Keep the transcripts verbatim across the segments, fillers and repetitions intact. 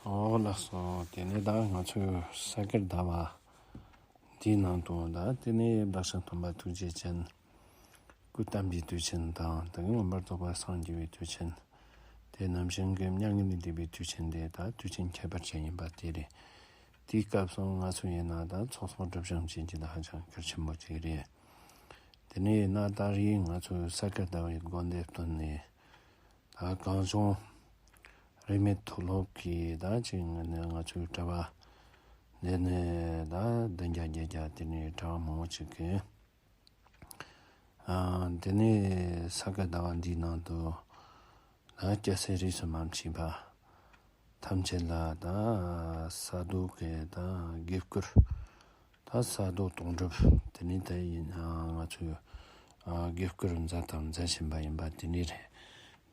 ཨོ་ལགས་སོ། དེ་ནས་ད་ང་ཚོའི་ས་གར་ཟླ་བ་འདིའི་ནང་དུ་ད་དེ་ནས་བདག་ཅག་སྟོན་པ་ཐུགས་རྗེ་ཅན། སྐུ་བལྟམས་པའི་དུས་ཆེན་དང་དེ་གའི་མངོན་པར་རྫོགས་པར་སངས་རྒྱས་པའི་དུས་ཆེན། དེ་ནམ་ཞིག་གི་མྱ་ངན་ལས་འདས་པའི་དུས་ཆེན་དེ་ད་དུས་ཆེན་ཁྱད་པར་ཅན་ཡིན་པ་དེ་རེད། དེའི་སྐབས་སུ་ང་ཚོ་ཡིན་ན་ད་ཚོགས་གསོག་སྒྲུབ་སྦྱང་བྱེད་རྒྱུ་ད་ཧ་ཅང་གལ་ཆེན་པོ་ཅིག་རེད། དེ་ནས་ཡིན་ན་ད་རེས་ང་ཚོའི་ས་གར་ཟླ་བའི་དགོན་སྡེ་སྟོད་ནས་ད་གངས་ལྗོངས་རིས་མེད་མཐོ་སློབ་ཀྱི་ད་ཅིག་ནས་ང་ཚོའི་གྲྭ་པ་འདི་ནས་ད་བདུན་བརྒྱ་བརྒྱད་བརྒྱ་དེ་ནས་གྲྭ་པ་མང་པོ་ཅིག་གིས། ཨ། དེ་ནས་ས་ག་ཟླ་བ་འདིའི་ནང་དུ་ད་སྐྱ་སེར་རིས་སུ་མ་ཆད་པ་ཐམས་ཅད་ལ་ད་ས་རྡོ་གི་ད་དགེ་བསྐུར། ད་ས་རྡོ་དོང་སྒྲུབ་དེ་ནས་ད་ཡིན་ང་ཚོས་ཨ་དགེ་བསྐུར་མཛད་དང་མཛད་བཞིན་པ་ཡིན་པ་དེ་ནས་རེད།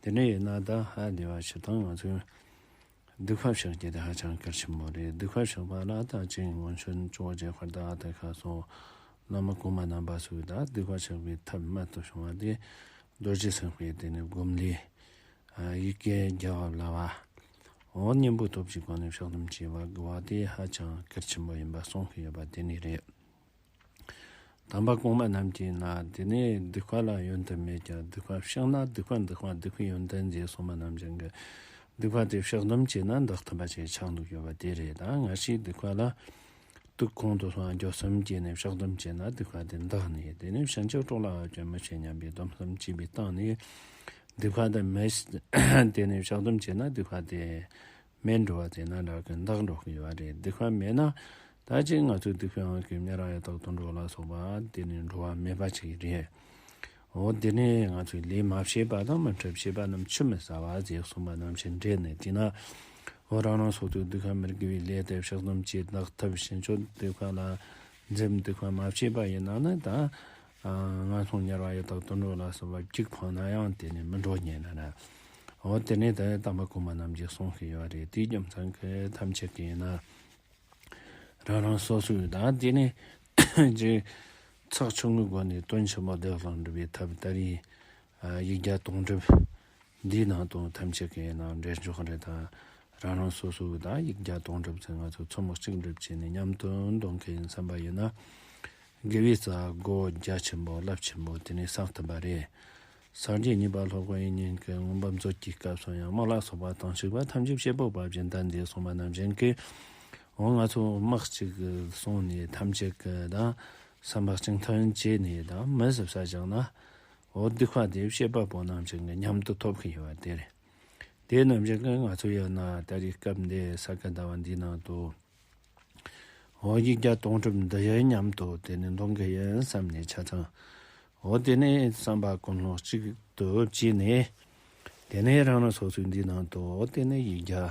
དེ་ནས་ཡིན་ན་ད་ཧ་ལས་པ་ཞིག་དང་ང་ཚོས་སྡིག་པ་བཤགས་རྒྱུ་དེ་ཧ་ཅང་གལ་ཆེན་པོ་རེད། སྡིག་པ་བཤགས་པ་ལ་ད་ཅིག་སྔོན་བྱོན་ཇོ་བོ་རྗེ་དཔལ་ལྡན་ཨ་ཏི་ཤ་སོགས་བླ་མ་གོང་མ་རྣམ་པ་ཚོས་ད་སྡིག་པ་བཤགས་པའི་ཐབས་རྨད་དུ་བྱུང་བ་དེ་རྡོ་རྗེ་སེམས་དཔའི་དེ་ནས་སྒོམ་ལས། ཡི་གེ་བརྒྱ་པ་བསླབ་པ། འོ་གཉེན་པོ་སྟོབས་ཀྱི་སྒོ་ནས་བཤགས་སྡོམ་བྱེད་པ་དགོས་པ་དེ་ཧ་ཅང་གལ་ཆེན་པོ་ཡིན་པ་གསུང་གི་ཡོད་པ་དེ་ནི་རེད། དམ་པ་གོང་མ་རྣམས་ཀྱིས་ན་དེ་ནས་སྡིག་པ་ལ་ཡོན་ཏན་མེད་ཀྱང་སྡིག་པ་བཤགས་ན་སྡིག་པ་འདག་པ་སྡིག་པའི་ཡོན་ཏན་ཞེས་གསུངས་པ་ནང་བཞིན་གྱི་སྡིག་པ་དེ་བཤགས་སྡོམ་བྱས་ན་འདག་ཐུབ་པ་ཞིག་ཆགས་འདུག་ཡོད་པ་དེ་རེད། ད་ང་ཞིག་སྡིག་པ་ལ་དུག་ཁོང་དུ་སོང་འགྱོ་གསུམ་བྱས་ནས་བཤགས་སྡོམ་བྱས་ན་སྡིག་པ་དེ་འདག་ནས་དེ་ནས་ཕྱིན་ཆད་གྲོགས་ལ་ཨ་སྐྱོན་མི་བྱེད་སྙམ་པའི་སྡོམ་གསུམ་བྱས་པའི་སྟེང་ནས་སྡིག་པ་དེ་མེད། དེ་ནས་བཤགས་སྡོམ་བྱས་ན་སྡིག་པ་དེ། མེད་འགྲོ་བ་དེ་ན་འདྲ་གི་འདག་འགྲོ་གི་ཡོད་རེད། སྡིག་པ་མེད་ན་ད་ཅིག་ང་ཚོའི་སྡིག་པའི་དབང་གིས་དམྱལ་བ་ཡི་དྭགས་དུད་འགྲོ་ལ་སོགས་པ་དེ་ནི་འགྲོ་བ་མེད་པ་ཅིག་རེད། འོ་དེ་ནས་ང་ཚོའི་ལས་མ་བྱས་པ་དང་མི་འཕྲད་བྱས་པ་རྣམས་ཆུད་མི་ཟ་བ་ཞེས་གསུངས་པ་ནང་བཞིན་འདྲེས་ནས་དེས་ན། འོ་རང་རང་སོ་སོའི་སྡིག་པ་མི་དགེ་བའི་ལས་དེ་བཤགས་སྡོམ་བྱས་འདག་ཐབས་ཕྱིན་ཆད་སྡིག་པ་ལ་འཛེམ་སྡིག་པ་མ་བྱས་པ་ཡིན་ན་ནི་ད། ང་ཚོ་དམྱལ་བ་ཡི་དྭགས་དུད་འགྲོ་ལ་སོགས་པ་གཅིག་ཕངས་ན་ཡང་དེ་ནི་མི་འགྲོ་ཉན་ན་ར། འོ་དེ་ནས་ད་དམ་པ་གོང་མ་རྣམས་ཀྱིས་གསུངས་ཤིག་ཡོད་རེད། དེའི་རྒྱུ་མཚན་གྱིས་ཐམས་ཅད་ཀྱིས་ན་རང་རང་སོ་སོའི་ད་དེ་ནས་ཅིག་ཚེགས་ཆུང་ངུའི་སྒོ་ནས་དོན་ཆེན་པོ་བདེ་བླག་འགྲུབ་པའི་ཐབས་ད་རེས་ཡིག་བརྒྱ་དོན་གྲུབ་འདིའི་ནང་དུ་ཐམས་ཅད་ཀྱིས་ན་འབྲེལ་འཇོག་རེད། ད་རང་རང་སོ་སོའི་ད་ཡིག་བརྒྱ་དོན་གྲུབ་ཚེ་ང་ཚོ་མཚན་མོ་གཅིག་འགྲུབ་བྱས་ནས་མཉམ་དུ་འདོན་མཁན་ཡིན་བསམ་པ་ཡིན་ན། དགེ་བའི་རྩ་བ་སྒོ་རྒྱ་ཆེན་པོ་རླབས་ཆེན་པོ་དེ་ནས་བསགས་ཐུབ་པ་རེད། སངས་རྒྱས་གཉིས་པ་སློབ་དཔོན་དབྱིག་གཉེན་གྱི་མངོན་པ་མཛོད་ཀྱི་སྐབས་སུ་ཡང་དམག་ལ་སོགས་པ་དང་ཞུགས་པ་ཐམས་ཅད་བྱེད་པོ་བབ་ཅིང་ལྡན་ཏེ་གསུངས་པ་ནང་བཞིན་གྱི། འོ་ང་ཚོ་དམག་གཅིག་སོང་ནས་ཐམས་ཅད་ཀྱི་དང་བསམ་པ་གཅིག་མཐུན་བྱས་ནས་དང་མི་གཟབ་ས་བཞག་ན། འོ་སྡིག་པ་དེ་བྱེད་པ་པོ་ནང་བཞིན་གྱི་མཉམ་དུ་ཐོབ་ཀྱི་ཡོད་པ་དེ་རེད། དེ་ནང་བཞིན་གྱི་ང་ཚོ་ཡང་ན་ད་རེས་སྐབས་འདི་ས་ག་ཟླ་བ་འདིའི་ནང་དུ། འོ་ཡིག་བརྒྱ་དོན་གྲུབ་འདི་ཡང་མཉམ་དུ་དེ་ནས་འདོན་གི་ཡིན་བསམ་ནས་ཆ་ཚང་། འོ་དེ་ནས་བསམ་པ་ཀུན་སློང་གཅིག་ཏུ་བྱས་ནས། དེ་ནས་རང་རང་སོ་སོའི་འདི་ནང་དུ་འོ་དེ་ནས་ཡིག་བརྒྱ་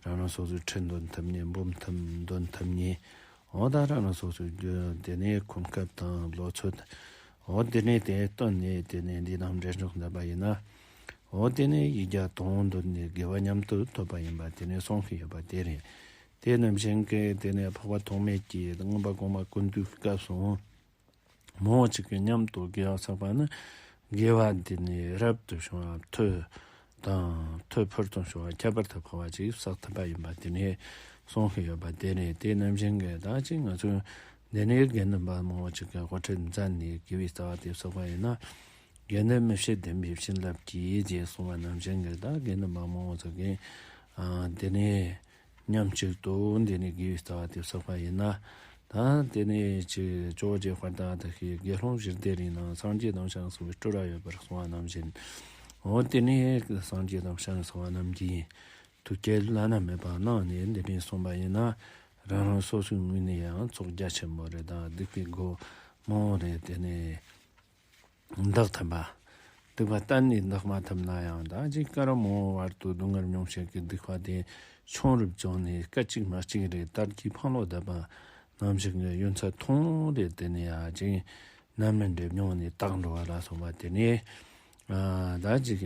རང་རང་སོ་སོའི་ཁྲི་འདོན་ཐུབ་ཉིན་འབུམ་ཐུབ་འདོན་ཐུབ་ཉིན། འོ་ད་རང་རང་སོ་སོའི་རྒྱུ་དེ་ནས་གོ་སྐབས་དང་ལོ་ཚོད། འོ་དེ་ནས་དེ་བཏོན་ནས་དེ་ནས་འདི་ནང་འབྲེལ་འཇོག་མཛད་པ་ཡིན་ན། འོ་དེ་ནས་ཡིག་བརྒྱ་དོན་འདོན་ནས་དགེ་བ་མཉམ་དུ་ཐོབ་པ་ཡིན་པ་དེ་ནས་གསུང་གི་ཡོད་པ་དེ་རེད། དེ་ནང་བཞིན་གྱི་དེ་ནས་འཕགས་པ་ཐོགས་མེད་ཀྱིས་མངོན་པ་གོང་མ་ཀུན་བཏུས་སྐབས་སུ་མང་བོ་ཅིག་གིས་མཉམ་དུ་དགེ་བ་བསགས་པ་ནི་དགེ་བ་འདི་ནི་རབ་ཏུ་བྱུང་བ་མཐོ་དང་མཐོ་ཕུལ་དུ་བྱུང་བ་ཁྱད་པར་དུ་འཕགས་པ་ཅིག་བསགས་ཐུབ་པ་ཡིན་པ་དེ་ནས་གསུང་གི་ཡོད་པ་དེ་རེད། དེ་ནང་བཞིན་གྱི་ད་ཅིག་ང་ཚོས་འདི་ནས་དགེ་འདུན་པ་མང་བོ་ཅིག་གིས་དབུ་ཁྲིད་མཛད་ནས་དགེ་བའི་རྩ་བ་དེ་བསགས་པ་ཡིན་ན། དགེ་འདུན་མི་ཕྱེད་བདེན་པའི་བྱིན་རླབས་ཀྱིས་ཅེས་གསུངས་པ་ནང་བཞིན་གྱི་ད་དགེ་འདུན་པ་མང་བོ་ཅིག་གིས་ཨ་དེ་ནས། མཉམ་གཅིག་ཏུ་འདི་ནས་དགེ་བའི་རྩ་བ་དེ་བསགས་པ་ཡིན་ན། ད་དེ་ནས་ཅིག་ཇོ་བོ་རྗེ་དཔལ་ལྡན་ཨ་ཏི་ཤའི་དགེ་སློང་བཞི་སྡེ་རིགས་ནང་སངས་རྒྱས་དང་བྱང་སེམས་སྤྲུལ་བ་ཡོད་པར་གསུངས་པ་ནང་བཞིན། འོ་དེ་ནས་སངས་རྒྱས་དང་བྱང་སེམས་པ་རྣམས་ཀྱིས་ཐུགས་བསྐྱེད་བླ་ན་མེད་པ་གནང་ནས་འདི་ནས་གསུངས་པ་ཡིན་ན། རང་རང་སོ་སོའི་ངོས་ནས་ཡང་ཚོགས་རྒྱ་ཆེན་པོ་རེ་དང་སྡིག་པའི་སྒོ་མང་བོ་རེ་དེ་ནས། འདག་ཐུབ་པ། སྡིག་པ་གཏན་ནས་འདག་མ་ཐུབ་ན་ཡང་ད་ཅིག་སྐར་མང་བར་དུ་སྡུག་བསྔལ་མྱོང་བྱེད་ཀྱི་སྡིག་པ་དེ་ཆུང་རུ་བྱུང་ནས་སྐད་ཅིག་མ་གཅིག་རེ་དར་གྱི་འཕང་ལོ་བརྡབ་པ་ནང་བཞིན་གྱི་ཡུན་ཚད་ཐུང་རེ་དེ་ནས་ཡང་ཅིག་ནམ་མི་འདྲེ་མྱོང་ནས་དག་འགྲོ་བ་ལ་སོགས་པ་དེ་ནས་ཨ་ད་ཅིག་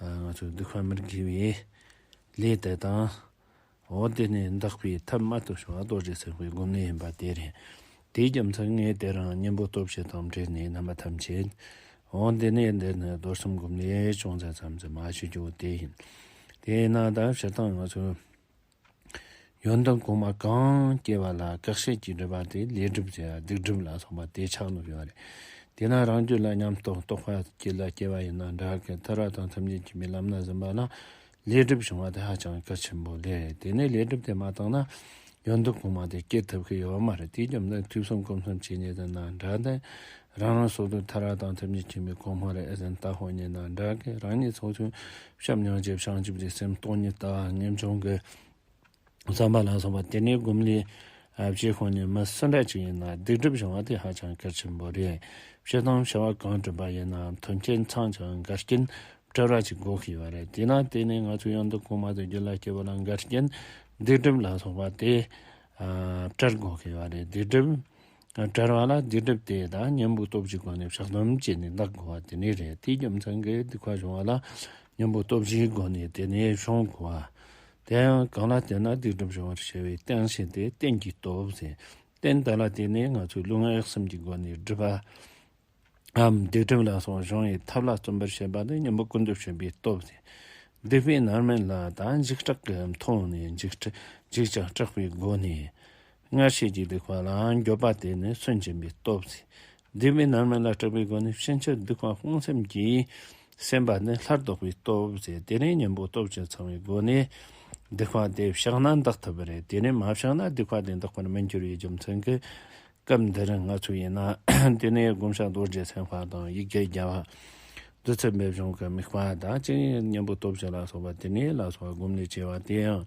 ཨ་ང་ཚོའི་སྡིག་པ་མི་དགེ་བའི་ལས་དེ་དང་། འོ་དེ་ནས་འདག་པའི་ཐབས་རྨད་དུ་བྱུང་བ་རྡོ་རྗེ་སེམས་དཔའི་སྒོམ་ལས་ཡིན་པ་དེ་རེད། དེའི་རྒྱུ་མཚན་ངས་དེ་རིང་གཉེན་པོ་སྟོབས་བཞི་དང་འབྲེལ་ནས་རྣམ་པ་ཐམས་ཅད། འོ་འདི་ནས་འདིར་ནི་རྡོར་གསུམ་སྒོམ་ལས་ཅུང་ཟད་ཙམ་ཙམ་མ་ཞུ་རྒྱུ་དེ་ཡིན། དེས་ན་ད་སྤྱིར་བཏང་ང་ཚོས་ ཡོན་ཏན་གོང་མ་གང་སྐྱེ་བ་ལ་དགག་བྱའི་སྒྲིབ་པ་དེ་ལས་སྒྲིབ་ཟེར་ཡ་སྡིག་སྒྲིབ་ལ་སོགས་པ་དེ་ཆགས་ནུབ་ཡོད་རེད། དེས་ན་རང་རྒྱུད་ལ་ཉམས་རྟོགས་རྟོགས་པ་སྐྱེ་ལ་སྐྱེ་བ་ཡིན་ན་འདྲ་གི། ཐར་བ་དང་ཐམས་ཅད་མཁྱེན་པའི་ལམ་སྣ་ཟིན་པ་ལ་ལས་སྒྲིབ་བྱུང་བ་དེ་ཧ་ཅང་གལ་ཆེན་པོ་རེད། དེ་ནས་ལས་སྒྲིབ་དེ་མ་བཏང་ན་ཡོན་ཏན་གོང་མ་དེ་སྐྱེ་ཐུབ་ཀྱི་ཡོད་མ་རེད། དེའི་རྒྱུ་མཚན་དུས་གསུམ་གོམས་གསུམ་བྱས་ནས་ཟིན་ན་འདྲ་དེ། རང་རང་སོ་སོའི་ཐར་བ་དང་ཐམས་ཅད་མཁྱེན་པའི་གོ་འཕང་རེ་ཨེ་ཟིན་ལྟ་ཧོ་ཉན་ན་འདྲ་གི། རང་ཉིད་སོ་སོའི་བྱམས་སྙིང་རྗེ་བྱང་ཆུབ་ཀྱི་སེམས་སྟོང་ཉིད་ལྟ་བ་ངེས་འབྱུང་གི་བསམ་པ་ལ་སོགས་པ་དེ་ནས་སྒོམ་ལས་བྱེད་ཁོང་ནས་མི་སུ་འདྲ་ཅིག་ཡིན་ན་སྡིག་སྒྲིབ་བྱུང་བ་དེ་ཧ་ཅང་གལ་ཆེན་པོ་རེད། བྱེད་དང་བྱ་བ་གང་བསྒྲུབས་པ་ཡིན་ནའང་མཐུན་རྐྱེན་ཚང་ཞིང་འགལ་རྐྱེན་བྲལ་བ་ཅིག་དགོས་ཀྱི་ཡོད་རེད། དེས་ན་དེ་ནས་ང་ཚོ་ཡོན་ཏན་གོང་མ་དང་རྒྱུད་ལ་སྐྱེ་བ་ལ་འགལ་རྐྱེན་སྡིག་སྒྲིབ་ལ་སོགས་པ་དེ་བྲལ་དགོས་ཀྱི་ཡོད་རེད། སྡིག་སྒྲིབ་བྲལ་བ་ལ་སྡིག་སྒྲིབ་དེ་དག་གཉེན་པོ་སྟོབས་བཞིའི་སྒོ་ནས་བཤགས་སྡོམ་བྱས་ནས་འདག་དགོས་པ་དེ་ནས་རེད། དེའི་རྒྱུ་མཚན་གྱིས་སྡིག་པ་བྱུང་བ་ལ་གཉེན་པོ་སྟོབས་བཞིའི་སྒོ་ནས་དེ་ནས་བྱང་དགོས་པ། དེ་ཡང་གང་ལ་བརྟེན་ན་སྡིག་སྒྲིབ་བྱུང་བར་བྱ་བའི་རྟེན་བྱེད་དེ་རྟེན་གྱི་སྟོབས་ཟེར། རྟེན་དེ་ལ་བརྟེན་ནས་ང་ཚོས་ལུས་ངག་ཡིད་གསུམ་གྱི་སྒོ་ནས་སྒྲིབ་པའམ་སྡིག་སྒྲིབ་ལ་སོགས་སྦྱོང་བའི་ཐབས་ལ་བརྩོན་པར་བྱེད་པ་ནི་གཉེན་པོ་ཀུན་ཏུ་སྤྱོད་པའི་སྟོབས་ཟེར། སྡིག་པའི་རྣམ་སྨིན་ལ་ད་འཇིགས་སྐྲག་གི་མཐོང་ནས་འཇིགས་སྐྲག་འཇིགས་ཀྱང་སྐྲག་པའི་སྒོ་ནས། སྔར་བྱས་ཀྱི་སྡིག་པ་ལའང་འགྱོད་པ་དེ་ནི་སུན་འབྱིན་པའི་སྟོབས་ཟེར། སྡིག་པའི་རྣམ་སྨིན་ལ་སྐྲག་པའི་སྒོ་ནས་ཕྱིན་ཆད་སྡིག་པ་སྤོང་སེམས་ཀྱིས་སེམས་པ་ནི་སླར་ལྡོག་པའི་སྟོབས་ཟེར། དེ་ནས་གཉེན་པོ་སྟོབས་བཅུ་ཚང་བའི་སྒོ་ནས་སྡིག་པ་དེ་བཤགས་ན་འདག་ཐུབ་པ་རེད། དེ་ནས་མ་བཤགས་ན་སྡིག་པ་དེ་འདག་པར་མི་འགྱུར་བའི་རྒྱུ་མཚན་གྱིས། སྐབས་འདིར་ང་ཚོ་ཡིན་ན་དེ་ནས་བསྒོམ་བྱ་རྡོ་རྗེ་སེམས་དཔའ་དང་ཡིག་བརྒྱའི་རྒྱལ་བ་བདུད་རྩི་འབེབས་སྦྱོང་གི་དམིགས་པ་དང་གཅིག་གཉེན་པོ་སྟོབས་བཅུ་ལ་སོགས་པ་དེ་ནས་ལ་སོགས་པ་སྒོམ་ལས་བྱེད་པ་དེ་ཡང་།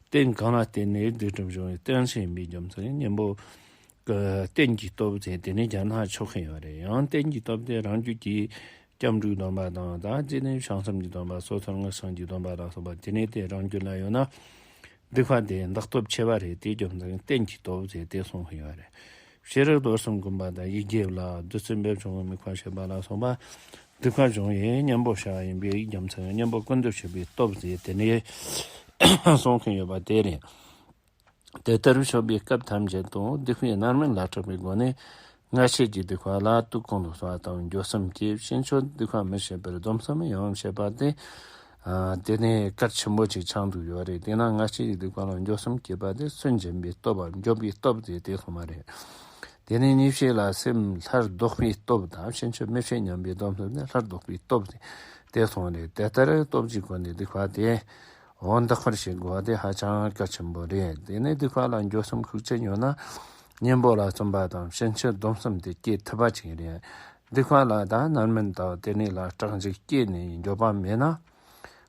རྟེན་གང་ལ་བརྟེན་ནས་སྡིག་སྒྲིབ་སྦྱོང་བའི་རྟེན་བྱེད་ཡིན་པའི་རྒྱུ་མཚན་གཉེན་པོ་གི་རྟེན་གྱི་སྟོབས་ཟེར། དེ་ནས་སྦྱར་ན་ཆོག་གི་ཡོད་རེད། ཡང་རྟེན་གྱི་སྟོབས་དེ་རང་རྒྱུད་ཀྱི་སྐྱབས་འགྲོའི་སྡོམ་པ་དང་ད་དེ་ནས་བྱང་སེམས་ཀྱི་སྡོམ་པ་སོ་ཐར་མངོན་སུམ་གྱི་སྡོམ་པ་ལ་སོགས་པ་དེ་ནས་དེ་རང་རྒྱུད་ལ་ཡོད་ན། སྡིག་པ་དེ་འདག་སྟོབས་ཆེ་བ་རེད། དེའི་རྒྱུ་མཚན་རྟེན་གྱི་སྟོབས་ཟེར་དེ་གསུངས་ཡོད་རེད། ཤེས་རིག་རྡོར་གསུམ་སྒོམ་པ་དང་ཡིག་བརྒྱ་ལ་བདུད་རྩི་འབེབས་སྦྱོང་གི་དམིགས་པ་བྱེད་པ་ལ་སོགས་པ་སྡིག་པ་སྦྱོང་བའི་གཉེན་པོ་བྱ་བ་ཡིན་པའི་རྒྱུ་མཚན་གཉེན་པོ་ཀུན་ཏུ་སྤྱོད་པའི་སྟོབས་ཟེར་དེ་ནས་གསུངས་མཁན་ཡོད་པ་དེ་རེད། དེ་ལྟར་བཤད་པའི་སྐབས་ཐམས་ཅད་དུ་སྡིག་པའི་རྣམ་སྨིན་ལ་སྐྲག་པའི་སྒོ་ནས་སྔར་བྱས་ཀྱི་སྡིག་པ་ལ་དུག་གང་དུ་ཟ་བ་དང་འགྱོད་སེམས་སྐྱེས། ཕྱིན་ཆད་སྡིག་པ་མི་བྱེད་པར་སྡོམ་གསུམ་ཡང་བྱེད་པ་དེ། ཨ། དེ་ནི་གལ་ཆེན་པོ་ཅིག་ཆགས་འདུག་ཡོད་རེད། དེས་ན་སྔར་བྱས་ཀྱི་སྡིག་པ་ལ་འགྱོད་སེམས་སྐྱེས་པ་དེ་སུན་འབྱིན་པའི་སྟོབས་པ་འགྱོད་པའི་སྟོབས་དེ་དེ་སོང་བ་རེད། དེ་ནས་གཉིས་བྱས་ལ་སེམས་སླར་ལྡོག་པའི་སྟོབས་དང་ཕྱིན་ཆད་མི་བྱེད་སྙམ་པའི་སྡོམ་གསུམ་དེ་སླར་ལྡོག་པའི་སྟོབས་དེ་དེ་སོང་རེད། དེ་ལྟར་སྟོབས་ཀྱི་སྒོ་ནས་སྡིག་པ་དེ། འོ་འདག་པར་བྱེད་དགོས་པ་དེ་ཧ་ཅང་གལ་ཆེན་པོ་རེད། དེ་ནས་སྡིག་པ་ལ་འགྱོད་སེམས་ཤུགས་ཆེ་ཡོད་ན་གཉེན་པོ་ལ་བརྩོན་པ་དང་ཕྱིན་ཆད་སྡོམ་གསུམ་དེ་སྐྱེ་ཐུབ་པ་ཅིག་རེད། སྡིག་པ་ལ་ད་རྣམ་སྨིན་དང་དེ་ནས་ལ་སྐྲག་འཇིགས་སྐྱེས་ནས་འགྱོད་པ་མེད་ན།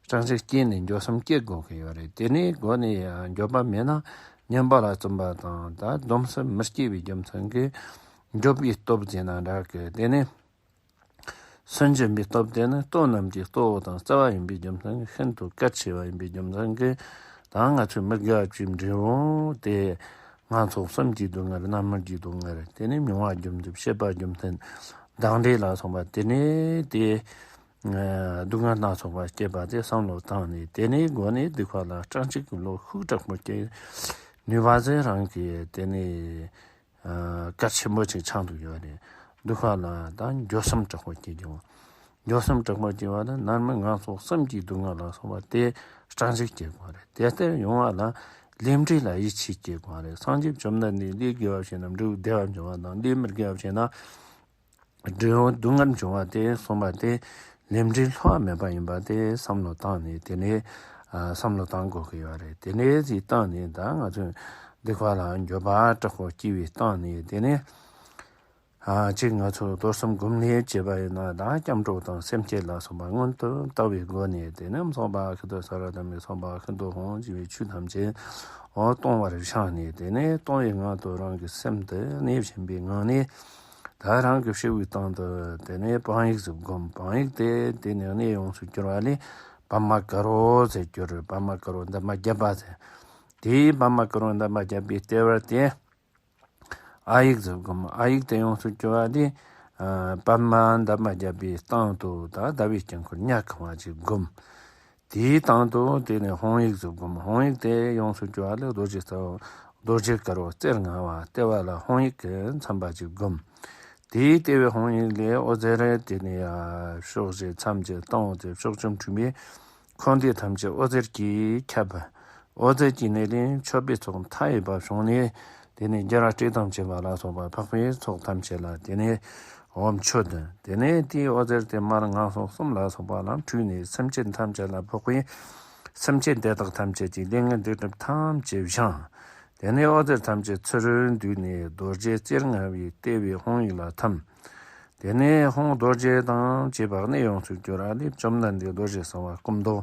སྐྲག་འཇིགས་སྐྱེས་ནས་འགྱོད་སེམས་སྐྱེ་དགོས་ཀྱི་ཡོད་རེད། དེ་ནས་སྒོ་ནས་འགྱོད་པ་མེད་ན་གཉེན་པོ་ལ་བརྩོན་པ་དང་ད་སྡོམ་གསུམ་མི་སྐྱེ་བའི་རྒྱུ་མཚན་གྱིས་འགྱོད་པའི་སྟོབས་ཟེར་ན་འདྲ་གི། དེ་ནས། སུན་འབྱིན་པའི་སྟོབས་དེ་ནི་སྟོབས་རྣམས་ཀྱི་གཙོ་བོ་དང་རྩ་བ་ཡིན་པའི་རྒྱུ་མཚན་གྱིས་ཤིན་ཏུ་གལ་ཆེ་བ་ཡིན་པའི་རྒྱུ་མཚན་གྱིས། ད་ང་ཚོས་མི་དགེ་བ་བཅུའི་འབྲས་བུ་དེ་སྔ་ཚོགས་གསུམ་གྱི་སྡུག་བསྔལ། རྣམ་སྨིན་གྱི་སྡུག་བསྔལ། དེ་ནས་མྱོང་བ་སྒྱུ་འདོད། སྤྱད་པ་སྒྱུ་འཕྲུལ། བདག་འདྲེ་ལ་སོགས་པ་དེ་ནས་དེ་སྡུག་བསྔལ་སྣ་ཚོགས་པ་སྐྱེས་པ་དེ་བསམ་བློ་བཏང་ནས། དེ་ནས་སྒོ་ནས་སྡིག་པ་ལ་སྐྲག་འཇིགས་ཀྱི་བློ་ཤུགས་དྲག་པོ་སྐྱེ་ནུས་པ་ཟེར་རང་གིས་དེ་ནས། ཨ། གལ་ཆེན་པོ་ཅིག་ཆགས་འདུག་ཡོད་རེད། སྡིག་པ་ལ་ད་འགྱོད་སེམས་དྲག་པོ་སྐྱེ་རྒྱུ། འགྱོད་སེམས་དྲག་པོ་སྐྱེ་བ་ནི་རྣམ་སྨིན་ལྔ་ཚོགས་གསུམ་གྱི་སྡུག་བསྔལ་ལ་སོགས་པ་དེ་སྐྲག་འཇིགས་སྐྱེ་དགོས་རེད། དེ་ལྟར་ཡོང་བ་ལ་ལས་འབྲས་ལ་ཡིད་ཆེས་སྐྱེ་དགོས་རེད། སངས་རྒྱས་བཅོམ་ལྡན་འདས་ལས་དགེ་བ་བྱས་ན་འབྲས་བུ་བདེ་བ་འབྱུང་བ་དང་། ལས་མི་དགེ་བ་བྱས་ན། འབྲས་བུ་སྡུག་བསྔལ་འབྱུང་བ་དེ་གསུངས་པ་དེ་ལས་འབྲས་བསླུ་བ་མེད་པ་ཡིན་པ་དེ་བསམ་བློ་བཏང་ནས། དེ་ནས་ཨ་བསམ་བློ་བཏང་དགོས་ཀྱི་ཡོད་རེད། དེ་ནས་ཅིག་བཏང་ནས་ད་ང་ཚོས་སྡིག་པ་ལ་འགྱོད་པ་དྲག་པོ་སྐྱེ་བའི་སྟེང་ནས། དེ་ནས་ཨ་གཅིག་ང་ཚོས་རྡོར་གསུམ་སྒོམ་ལས་བྱས་པ་ཡིན་ན། ད་སྐྱབས་འགྲོ་དང་སེམས་བསྐྱེད་ལ་སོགས་པ་སྔོན་དུ་བཏང་བའི་སྒོ་ནས། དེ་ནས་ཚོགས་པ་ཤིན་ཏུ་ཟབ་ར་དང་མི་ཚོགས་པ་ཤིན་ཏུ་དབང་ཆེ་བའི་ཆོས་ཐམས་ཅད་འོ་གཏོང་བར་བྱ་ནས། དེ་ནས་གཏོང་བའི་ངང་དུ་རང་གི་སེམས་དེ་གནས་བཞིན་པའི་ངང་ནས། ད་རང་གི་ཕྱི་པོའི་སྟེང་དུ་དེ་ནས་བག་ཡིག་ཟིག་བསྒོམ། བག་ཡིག་དེ་དེ་ནས་གནས་ཡོངས་སུ་གྱུར་པ་ལས་པདྨ་དཀར་པོ་ཟེར་གྱུར། པདྨ་དཀར་པོ་འདབ་མ་བརྒྱད་པ་ཟེར། དེའི་པདྨ་དཀར་པོ་འདབ་མ་བརྒྱད་པའི་ལྟེ་བར་དེ་ཨ་ཡིག་ཟིག་བསྒོམ། ཨ་ཡིག་དེ་ཡོངས་སུ་གྱུར་པ་དེ་ཨ་པདྨ་འདབ་མ་བརྒྱད་པའི་སྟེང་དུ་ད་ཟླ་བའི་དཀྱིལ་འཁོར་ཉ་གང་བ་ཅིག་བསྒོམ། དེའི་སྟེང་དུ་དེ་ནས་ཧཱུྃ་ཡིག་ཟིག་བསྒོམ། ཧཱུྃ་ཡིག་དེ་ཡོངས་སུ་གྱུར་པ་ལས་རྡོ་རྗེ་རྩ། རྡོ་རྗེ་དཀར་པོ་རྩེར་ལྔ་པ་ལྟེ་བ་ལ་ཧཱུྃ་ཡིག་གིས་མཚན་པ་ཅིག་བསྒོམ། དེའི་ལྟེ་བའི་ཧཱུྃ་ཡིག་ལས་འོད་ཟེར་དེ་ནས་ཕྱོགས་བཞི་མཚམས་བརྒྱད་སྟེང་འོག་བརྒྱད་ཕྱོགས་བཅུ་འཁྲུགས་པའི་འཁོར་འདས་ཐམས་ཅད་འོད་ཟེར་གྱིས་ཁྱབ། འོད་ཟེར་གྱི་སྣེ་ལས་མཆོད་པའི་ཚོགས་མཐའ་ཡས་པ་བྱུང་ནས། དེ་ནས་རྒྱལ་བ་སྲས་དང་བཅས་པ་ལ་སོགས་པ་འཕགས་པའི་ཚོགས་ཐམས་ཅད་ལ་དེ་ནས་འོ་མཆོད། དེ་ནས་དེའི་འོད་ཟེར་དེ་མར་ངན་སོང་གསུམ་ལ་སོགས་པ་ལ་འཁྲུལ་ནས་སེམས་ཅན་ཐམས་ཅད་ལ་ཕོག་པས། སེམས་ཅན་དེ་དག་ཐམས་ཅད་ཀྱི་ལས་ངན་སྡིག་སྒྲིབ་ཐམས་ཅད་བྱང་། དེ་ནས་འོད་ཟེར་ཐམས་ཅད་ཚུར་འདུས་ནས་རྡོ་རྗེ་རྩེ་ལྔ་པའི་ལྟེ་བའི་ཧཱུྃ་ཡིག་ལ་ཐིམ། དེ་ནས་ཧཱུྃ་རྡོ་རྗེ་དང་བཅས་པ་གནས་ཡོངས་སུ་གྱུར་པ་ལས་བཅོམ་ལྡན་འདས་རྡོ་རྗེ་གསང་བ་སྐུ་མདོག་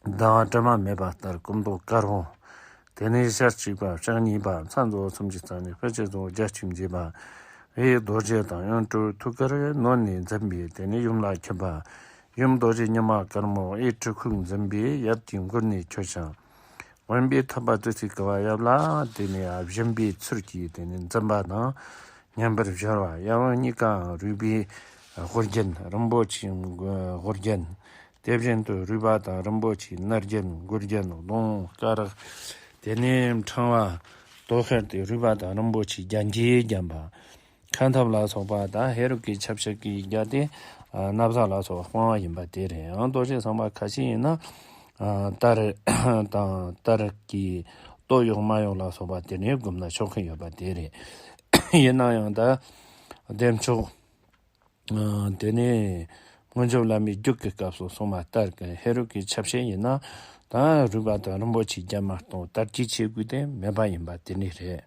ཟླ་བ་དྲི་མ་མེད་པ་ལྟར་སྐུ་མདོག་དཀར་པོ། དེ་ནས་ཞལ་གཅིག་པ་ཕྱག་གཉིས་པ་མཚན་རྫོགས་སུམ་ཅུ་རྩ་གཉིས་དཔེ་བྱད་རྫོགས་བརྒྱད་ཅུ་མཛེས་པ། དབུས་རྡོ་རྗེ་དང་གཡོན་གྲུ་ཐུགས་ཀར་ནོར་ནས་འཛིན་པའི་དེ་ནས་ཡུམ་ལ་འཁྱུད་པ། ཡུམ་རྡོ་རྗེ་ཉི་མ་དཀར་མོ་དབུས་གྲུ་ཁུག་འཛིན་པའི་ཡབ་ཀྱི་མགུལ་ནས་འཁྱུད་ཅིང་། དབེན་པའི་ཐུབ་པ་བདུད་རྩིའི་ཀ་བ་ཡབ་ལ་དེ་ནས་སྦྱིན་པའི་ཚུལ་གྱིས་དེ་ནས་འཛིན་པ་དང་མཉམ་པར་སྦྱར་བ། ཡབ་ཡུམ་གཉིས་ཀའང་རུས་པའི་དབུ་རྒྱན་རིན་པོ་ཆེའི་དབུ་རྒྱན། དེ་བཞིན་དུ་རུས་པ་དང་རིན་པོ་ཆེའི་སྣ་རྒྱན་མགུལ་རྒྱན་གདོང་དཀར། དེ་ནས་ཕྲེང་བ་དོ་ཤལ་ཏེ་རུས་པ་དང་རིན་པོ་ཆེའི་རྒྱན་གྱིས་བརྒྱན་པ། ཁ་འཐབ་ལ་སོགས་པ་དང་ཧེ་རུ་ཀའི་ཆ་བྱད་ཀྱིས་བརྒྱན་ཏེ། ཨ་ན་བཟའ་ལ་སོགས་པ་སྤང་བ་ཡིན་པ་དེ་རེད། ཡང་རྡོ་རྗེ་གསང་བ་ཁ་ཅིག་ཡིན་ན། ཨ་དར་དང་དར་གྱི་སྟོད་གཡོགས་མ་གཡོགས་ལ་སོགས་པ་དེ་ནས་བསྒོམས་ན་ཆོག་གི་ཡོད་པ་དེ་རེད། ཡིན་ན་ཡང་ད་བདེ་མཆོག་ཨ་དེ་ནས་སྔོན་བྱོན་བླ་མའི་རྒྱུད་ཀྱི་སྐབས་སུ་གསུངས་པ་ལྟར་གྱི་ཧེ་རུ་ཀའི་ཆ་བྱད་ཡིན་ན། ད་རུས་པ་དང་རིན་པོ་ཆེའི་རྒྱན་མ་གཏོགས་དར་གྱི་ཆས་གོས་དེ་མེད་པ་ཡིན་པ་དེ་ནི་རེད།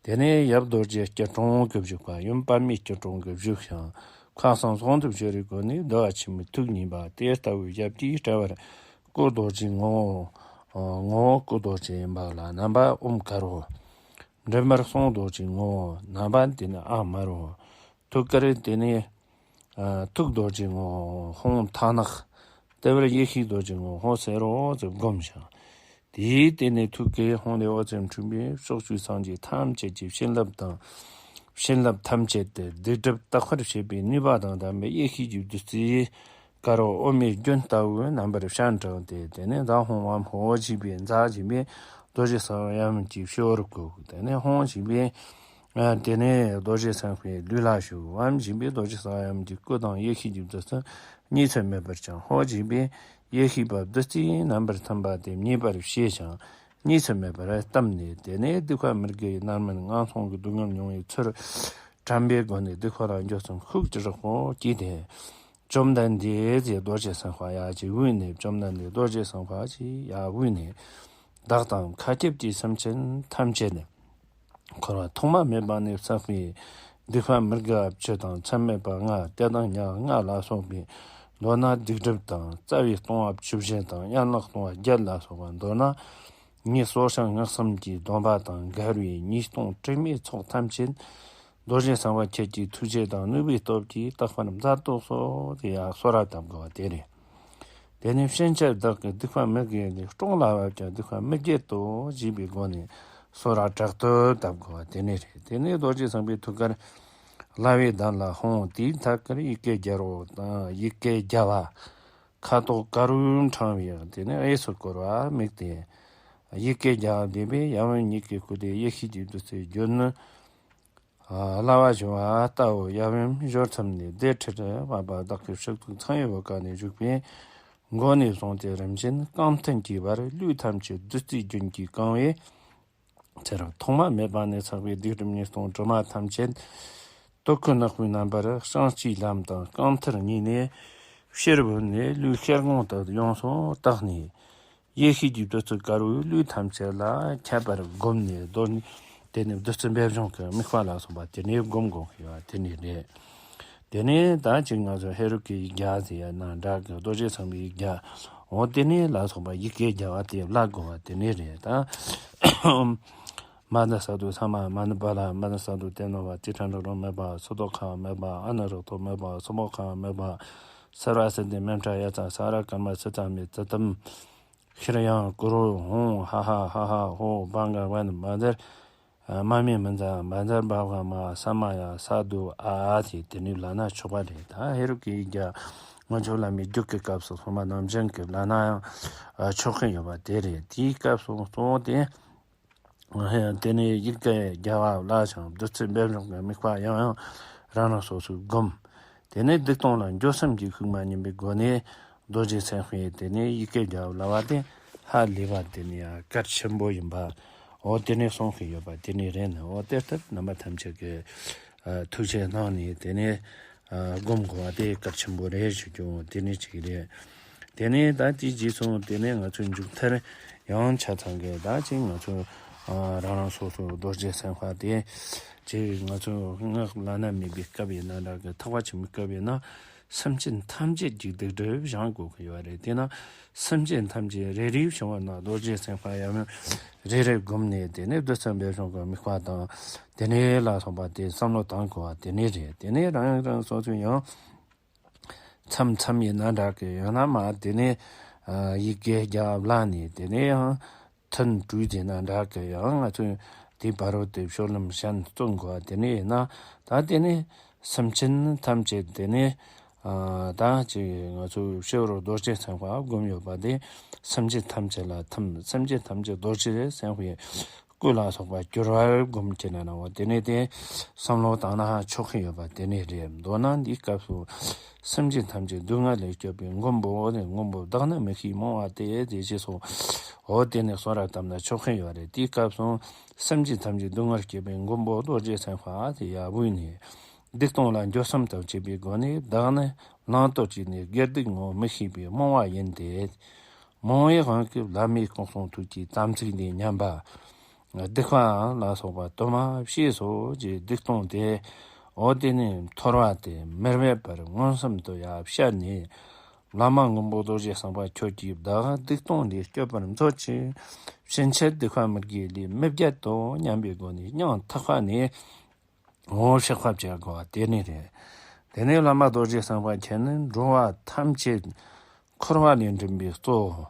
དེ་ནས་ཡབ་རྡོ་རྗེ་སྐྱིལ་ཀྲུང་གིས་བཞུགས་པ། ཡུམ་པདྨའི་སྐྱིལ་ཀྲུང་གིས་བཞུགས་ཤིང་། ཁ་གསང་ཟུང་དུ་བཞུགས་པའི་སྒོ་ནས་བསྡུ་བ་ཆེན་མོའི་ཐུགས་གཉིས་པ། དེ་ལྟ་བུའི་ཡབ་ཀྱི་དཔྲལ་བར་སྐུ་རྡོ་རྗེའི་ངོ་བོ། ངོ་བོ་སྐུ་རྡོ་རྗེ་ཡིན་པ་ལ་རྣམ་པ་ཨོཾ་དཀར་པོ། མགྲིན་པར་གསུང་རྡོ་རྗེའི་ངོ་བོ། རྣམ་པ་དེ་ནི་ཨ་དམར་པོ། ཐུགས་ཀར་དེ་ནས་ཨ་ཐུགས་རྡོ་རྗེའི་ངོ་བོ་ཧཱུྃ་མཐའ་ནག། ལྟེ་བར་ཡེ་ཤེས་རྡོ་རྗེའི་ངོ་བོ་ཧཱུྃ་སེར་པོ་ཟེར་བསྒོམ་ཞིང་། དེའི་སྟེང་ནས་ཐུགས་ཀའི་ཧཱུྃ་ལས་འོད་ཟེར་འཕྲོས་པས་ཕྱོགས་བཅུའི་སངས་རྒྱས་ཐམས་ཅད་ཀྱི་བྱིན་རླབས་དང་། བྱིན་རླབས་ཐམས་ཅད་དེ་སྡིག་སྒྲིབ་དག་པར་བྱེད་པའི་ནུས་པ་དང་ལྡན་པའི་ཡེ་ཤེས་ཀྱི་བདུད་རྩིའི་དཀར་པོ་འོ་མའི་རྒྱུན་ལྟ་བུའི་རྣམ་པར་སྤྱན་དྲངས་ཏེ། དེ་ནས་ཛཿ་ཧཱུྃ་ཝཾ་ཧོཿ་ཅེས་པའི་ཛཿ་ཅེས་པའི་རྡོ་རྗེ་གསང་བ་ཡབ་ཡུམ་གྱི་སྤྱི་བོར་བཀོད། དེ་ནས་ཧཱུྃ་ཅེས་པའི་ཨ་དེ་ནས་རྡོ་རྗེ་སེམས་དཔའི་ལུས་ལ་ཞུགས། ཝཾ་ཅེས་པའི་རྡོ་རྗེ་གསང་བ་ཡབ་ཡུམ་གྱི་སྐུ་དང་ཡེ་ཤེས་ཀྱི་བདུད་རྩི་གཉིས་སུ་མེད་པར་བཅིངས། ཧོཿ་ཅེས་པའི་ཡེ་ཤེས་པ་བདུད་རྩིའི་རྣམ་པར་ཐིམ་པ་དེ་མཉེས་པར་བྱས་ཤིང་གཉིས་སུ་མེད་པར་བཏུམས་ནས། དེ་ནས་སྡིག་པ་མི་དགེ་བའི་རྣམ་སྨིན་ངན་སོང་གི་སྡུག་བསྔལ་མྱོང་བའི་ཚུལ་དྲན་པའི་སྒོ་ནས་སྡིག་པ་ལ་འགྱོད་སེམས་ཤུགས་ཀྱིས་རེག་པོ་སྐྱེས་ཏེ། བཅོམ་ལྡན་འདས་ཀྱི་རྡོ་རྗེ་སེམས་དཔའ་ཡར་ཅིག་དབུས་ནས། བཅོམ་ལྡན་འདས་རྡོ་རྗེ་སེམས་དཔའ་ཅིག་ཡར་དབུས་ནས། བདག་དང་མཁའ་ཁྱབ་ཀྱི་སེམས་ཅན་ཐམས་ཅད་ནི། འཁོར་བ་ཐོག་མ་མེད་པ་ནས་བསགས་པའི་སྡིག་པ་མི་དགེ་བ་བཅུ་དང་མཚམས་མེད་པ་ལྔ། དེ་དང་ཉེར་ལྔ་ལ་སོགས་པའི། མདོར་ན་སྡིག་སྒྲིབ་དང་རྩ་བའི་ལྟུང་བ་བཅུ་བཞི་དང་ཡན་ལག་ལྟུང་བ་བརྒྱད་ལ་སོགས་པ། མདོར་ན་ཉེས་སོགས་ཞིང་བསྔགས་བསམ་གྱིས་སྡོམ་པ་དང་འགལ་བའི་ཉེས་ལྟུང་དྲི་མའི་ཚོགས་ཐམས་ཅད་རྡོ་རྗེ་གསང་བ་ཁྱེད་ཀྱི་ཐུགས་རྗེ་དང་ནུས་པའི་སྟོབས་ཀྱིས་དག་པར་མཛད་དུ་གསོལ་ཏེ་ཡར་གསོལ་རས་བཏབ་དགོས་པ་དེ་རེད། དེ་ནས་ཕྱིན་ཆད་བདག་གི་སྡིག་པ་མི་དགེ་ལས་སྲུང་སླ་བ་ཀྱང་སྡིག་པ་མི་བགྱིད་དོ་ཞེས་པའི་སྒོ་ནས་གསོལ་རས་དྲག་ཏུ་བཏབ་དགོས་པ་དེ་ནས་རེད། དེ་ནས་རྡོ་རྗེ་སེམས་དཔའི་ཐུགས་ཀར་བླ་བའི་གདན་ལ་ཧཱུྃ། དེའི་ཐད་ཀར་ཡི་གེ་བརྒྱ་པོ་དང་ཡི་གེ་བརྒྱ་པ། ཁ་དོག་དཀར་པོའི་ཕྲེང་བའི་དེ་ནས་གཡས་སུ་བསྐོར་བ་དམིགས་ཏེ། ཡི་གེ་བརྒྱ་པ་བཟླས་པས་ཡབ་ཡུམ་གཉིས་ཀའི་སྐུ་དེ་ཡེ་ཤེས་ཀྱི་བདུད་རྩིའི་རྒྱུན་ནི། ཨ་བླ་མ་བྱུང་བ་ལྟ་བུ་ཡབ་ཡུམ་སྦྱོར་མཚམས་ནས་བདེ་ཁྲིར་བབ་པ་བདག་གི་ཕྱག་ཏུ་ཚངས་པའི་བུ་ག་ནས་བཞུགས་པའི་མགོ་ནས་བཟུང་སྟེ་རིམ་བཞིན་རྐང་མཐིལ་གྱི་བར་ལུས་ཐམས་ཅད་བདུད་རྩིའི་རྒྱུན་གྱིས་གང་བས། ཚེ་རབས་ཐོག་མ་མེད་པ་ནས་བསགས་པའི་སྡིག་སྒྲིབ་ཉེས་ལྟུང་དྲི་མ་ཐམས་ཅད་དུག་གི་ནག་པོའི་རྣམ་པར་བཤང་གཅིའི་ལམ་དང་རྐང་མཐིལ་གཉིས་ནས་ཕྱིར་བུད་ནས་ལུས་ཤེལ་སྒོང་དུ་ཡོངས་སུ་དག་ནས། ཡེ་ཤེས་ཀྱི་བདུད་རྩི་དཀར་པོས་ལུས་ཐམས་ཅད་ལ་ཁྱབ་པར་བསྒོམས་ནས། གདོད་ནས་དེ་ནས་བདུད་རྩི་འབེབས་སྦྱོང་གི་དམིགས་པ་ལ་སོགས་པ་དེ་ནས་བསྒོམ་དགོས་ཀྱི་ཡོད་པ་དེ་ནས་རེད། དེ་ནས་ད་ཅིག་ང་ཚོ་ཧེ་རུ་ཀའི་ཡིག་བརྒྱ་ཟེར་ཡ་ན་འདྲ་གི་རྡོ་རྗེ་འཆང་གི་ཡིག་བརྒྱ། འོ་དེ་ནས་ལ་སོགས་པ་ཡི་གེ་བརྒྱ་པ་དེ་བཀླག་དགོས་པ་དེ་ནས་རེད་ད། མ་ཎི་སཱ་དྷུ་ས་མ་མ་ཎི་བ་ལ། མ་ཎི་སཱ་དྷུ་ཏེ་ནོ་བ། ཏི་ཥྛ་རོ་མེ་བ། སུ་ཏོ་ཁ་མེ་བ། ཨ་ན་རོ་ཏོ་མེ་བ། སུ་མོ་ཁ་མེ་བ། སརྦ་སིདྡྷི་མནྠ་ཡ་ཙྪ། ས་ར་ཀརྨ་སི་ཙྪ་མི། ཙྪ་ཏམ་ཤྲཱི་ཡཾ་ཀུ་རུ་ཧཱུྃ། ཧ་ཧ་ཧ་ཧ་ཧོ། བྷ་ག་ཝན། བཛྲ་མ་མེ་མཉྫ། བཛྲ་བྷ་ག་མ། ས་མ་ཡ། སཱ་དྷུ་ཨ་ཨ་ཟེར་དེ་ནས་ལབ་ན་ཆོག་པ་རེད། ད་ཧེ་རུ་ཀའི་ཡིག་བརྒྱ་སྔོན་བྱོན་བླ་མའི་རྒྱུད་ཀྱི་སྐབས་སུ་སོང་བ་ནང་བཞིན་གྱི་ལབ་ན་ཡང་ཆོག་གི་ཡོད་པ་དེ་རེད། དེའི་སྐབས་སུ་གཙོ་བོ་དེ། དེ་ནས་ཡི་གེ་བརྒྱ་པ་བཀླགས་ཤིང་བདུད་རྩི་འབེབས་སྦྱོང་གི་དམིགས་པ་ཡང་ཡང་རང་རང་སོ་སོས་བསྒོམ། དེ་ནས་སྡིག་ལྟུང་ལ་འགྱོད་སེམས་ཀྱི་ཤུགས་མ་ཉམས་པའི་སྒོ་ནས་རྡོ་རྗེ་སེམས་དཔའི་དེ་ནས་ཡི་གེ་བརྒྱ་པ་བཀླགས་པ་དེ་ ཧ་ལས་པ་དེ་ནི་ཡང་གལ་ཆེན་པོ་ཡིན་པ། འོ་དེ་ནས་གསུང་གི་ཡོད་པ་དེ་ནི་རེད་ནི། འོ་དེ་ལྟར་རྣམ་པ་ཐམས་ཅད་ཀྱིས་ཨ་ཐུགས་རྗེ་གནང་ནས་དེ་ནས་ཨ་སྒོམ་དགོས་པ་དེ་གལ་ཆེན་པོ་རེད་ཞུ་རྒྱུ་དེ་ནི་གཅིག་རེད། དེ་ནས་ད་དེའི་རྗེས་སུ་དེ་ནས་ང་ཚོའི་མཇུག་མཐར་ཡང་ཆ་ཚང་གི་ད་ཅིག་ང་ཚོ་ཨ་རང་རང་སོ་སོའི་རྡོ་རྗེ་སེམས་དཔའ་དེ་ཅིག་ང་ཚོ་སྔགས་བླ་ན་མེད་པའི་སྐབས་ཡིན་ན་འདྲ་གི་ཐེག་པ་ཆེན་པོའི་སྐབས་ཡིན་ན། སེམས་ཅན་ཐམས་ཅད་ཀྱི་སྡིག་སྒྲིབ་སྦྱང་དགོས་ཀྱི་ཡོད་རེད། དེས་ན་སེམས་ཅན་ཐམས་ཅད་རེ་རེ་བྱུང་བ་ན་རྡོ་རྗེ་སེམས་དཔའ་ཡང་རེ་རེ་བསྒོམས་ནས་དེ་ནས་བདུད་རྩི་འབེབས་སོང་གི་དམིགས་པ་དང་དེ་ནས་ལ་སོགས་པ་དེ་བསམ་བློ་བཏང་དགོས་པ་དེ་ནས་རེད། དེ་ནས་རང་རང་སོ་སོ་ཡང་མཚམས་མཚམས་ཡིན་ན་འདྲ་གི་ཡང་ན་མ་དེ་ནས་ཡི་གེ་བརྒྱ་བླངས་ནས་དེ་ནས་ཡང་། ཐུན་དྲུག་དེ་ན་འདྲ་གི་ཡང་ང་ཚོས་དེའི་བར་རོ་དེ་ཕྱོགས་ལམ་གཞན་བརྩོན་དགོས་པ་དེ་ནས་ཡིན་ན། ད་དེ་ནས་སེམས་ཅན་ཐམས་ཅད་དེ་ནས་ཨ་ད་ཅིག་ང་ཚོས་ཕྱི་རོལ་རྡོ་རྗེ་སེམས་དཔའ་བསྒོམ་ཡོད་པ་དེ་སེམས་ཅན་ཐམས་ཅད་ལ་ཐིམ། སེམས་ཅན་ཐམས་ཅད་རྡོ་རྗེ་སེམས་དཔའི་སྐུ་ལ་སོགས་པ་གྱུར་པར་བསྒོམ་གྱི་ན་ནའོ། དེ་ནས་དེ་བསམ་བློ་བཏང་ན་ཆོག་གི་ཡོད་པ་དེ་ནས་རེད། མདོར་ན་འདིའི་སྐབས་སུ་སེམས་ཅན་ཐམས་ཅད་སྡུག་བསྔལ་ལས་སྐྱོབ་པའི་མགོན་པོ་ནི་མགོན་པོ་བདག་ནི་མི་ཤེས་རྨོངས་པ་སྟེ། དེ་ཅེས་སོ། འོ་དེ་ནས་གསོལ་རས་བཏབ་ན་ཆོག་གི་ཡོད་རེད། དེའི་སྐབས་སུ་སེམས་ཅན་ཐམས་ཅད་སྡུག་བསྔལ་སྐྱོབ་པའི་མགོན་པོ་རྡོ་རྗེ་སེམས་དཔའ་དེ་ཡར་བོས་ནས་སྡིག་སྟོང་ལ་འགྱོད་སེམས་དང་བཅས་པའི་སྒོ་ནས། བདག་ནི་བླང་དོར་གྱི་གནས་དགེ་སྡིག་ངོ་མི་ཤེས་པའི་རྨོངས་པ་ཡིན་ཏེ། རྨོངས་པའི་དབང་གིས་བླ་མའི་སྐུ་གསུང་ཐུགས་ཀྱི་དམ་ཚིག་འདི་ཉམས་པ། སྡིག་པ་ལ་སོགས་པ་དུ་མ་བྱས་སོ་ཞེས་སྡིག་སྟོང་དེ། འོ་དེ་ནས་འཐོར་བ་དེ་མི་སྨད་པར་མངོན་སུམ་དུ་ཡང་བཤད་ནས། བླ་མ་མགོན་པོ་རྡོ་རྗེ་སེམས་དཔའ་ཁྱོད་ཀྱིས་བདག་སྡིག་སྟོང་ལས་སྐྱོབ་པར་མཛོད་ཅིག། ཕྱིན་ཆད་སྡིག་པ་མི་དགེ་ལས་མི་བརྒྱད་དོ་སྙམ་པའི་སྒོ་ནས་སྙིང་ཐག་པ་ནས། འོ་བཤགས་པ་བྱ་དགོས་པ་དེ་ནི་རེད། དེ་ནས་བླ་མ་རྡོ་རྗེ་སེམས་དཔའ་ཁྱེད་ནི་འགྲོ་བ་ཐམས་ཅད་འཁོར་བ་ལས་འདྲེན་པའི་གཙོ་བོ།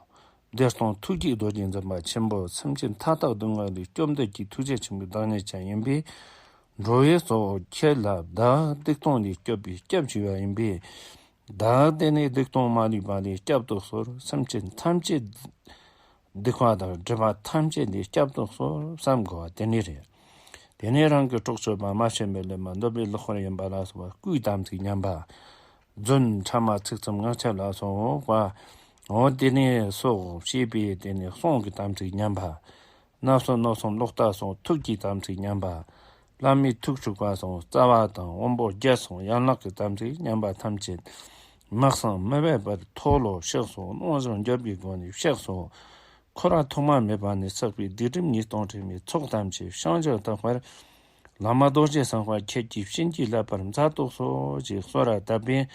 བདེ་སྟོང་ཐུགས་ཀྱི་རྡོ་རྗེ་འཛིན་པ་ཆེན་པོ། སེམས་ཅན་མཐའ་དག་སྡུག་བསྔལ་ལས་སྐྱོབ་འདོད་ཀྱི་ཐུགས་རྗེ་ཆེན་པོའི་བདག་ཉིད་ཀྱང་ཡིན་པས། འགྲོ་བའི་གཙོ་བོ་ཁྱེད་ལ་བདག་སྡིག་སྟོང་ལས་སྐྱོབ་པའི་སྐྱབས་ཞུ་བ་ཡིན་པས། བདག་དེ་ནས་སྡིག་སྟོང་མ་ལུས་པ་ལས་བསྐྱབ་ཏུ་གསོལ། སེམས་ཅན་ཐམས་ཅད་སྡིག་པ་དང་སྒྲིབ་པ་ཐམས་ཅད་ལས་བསྐྱབ་ཏུ་གསོལ་བསམ་དགོས་པ་དེ་ནི་རེད། དེ་ནས་རང་གི་གྲོགས་སྤྱོད་པ། མ་བྱིན་པའི་ལེན་པ། འདོད་པའི་ལེགས་པར་ཡིན་པ་ལ་སོགས་པ་སྐུའི་དམ་ཚིག་ཉམས་པ། རྫུན། ཕྲ་མ། ཚིག་རྩུབ། ངག་འཁྱལ་ལ་སོགས་པ། འོ་དེ་ནས་སོགས་བྱས་པའི་དེ་ནས་གསུང་གི་དམ་ཚིག་ཉམས་པ། རྣ་གསུམ་སྣ་གསུམ་ལོག་ལྟ་སོགས་ཐུགས་ཀྱི་དམ་ཚིག་ཉམས་པ། བླ་མའི་ཐུགས་དཀྲུགས་པ་སོགས་རྩ་བ་དང་དབང་པོ་བརྒྱད་སོགས་ཡན་ལག་གི་དམ་ཚིག་ཉམས་པ་ཐམས་ཅད་མ་གསང་མི་སྨད་པར་མཐོལ་ལོ་བཤགས་སོ། གནོང་ཞིང་འགྱོད་པའི་སྒོ་ནས་བཤགས་སོ། འཁོར་བ་ཐོག་མ་མེད་པ་ནས་བསགས་པའི་སྡིག་སྒྲིབ་ཉེས་ལྟུང་དྲི་མའི་ཚོགས་ཐམས་ཅད་བྱང་ཞིང་དག་པར། བླ་མ་རྡོ་རྗེ་སེམས་དཔའ་ཁྱེད་ཀྱི་བྱིན་གྱིས་བརླབ་པར་མཛད་དུ་གསོལ་ཞེས་གསོལ་རས་བཏབ་པས།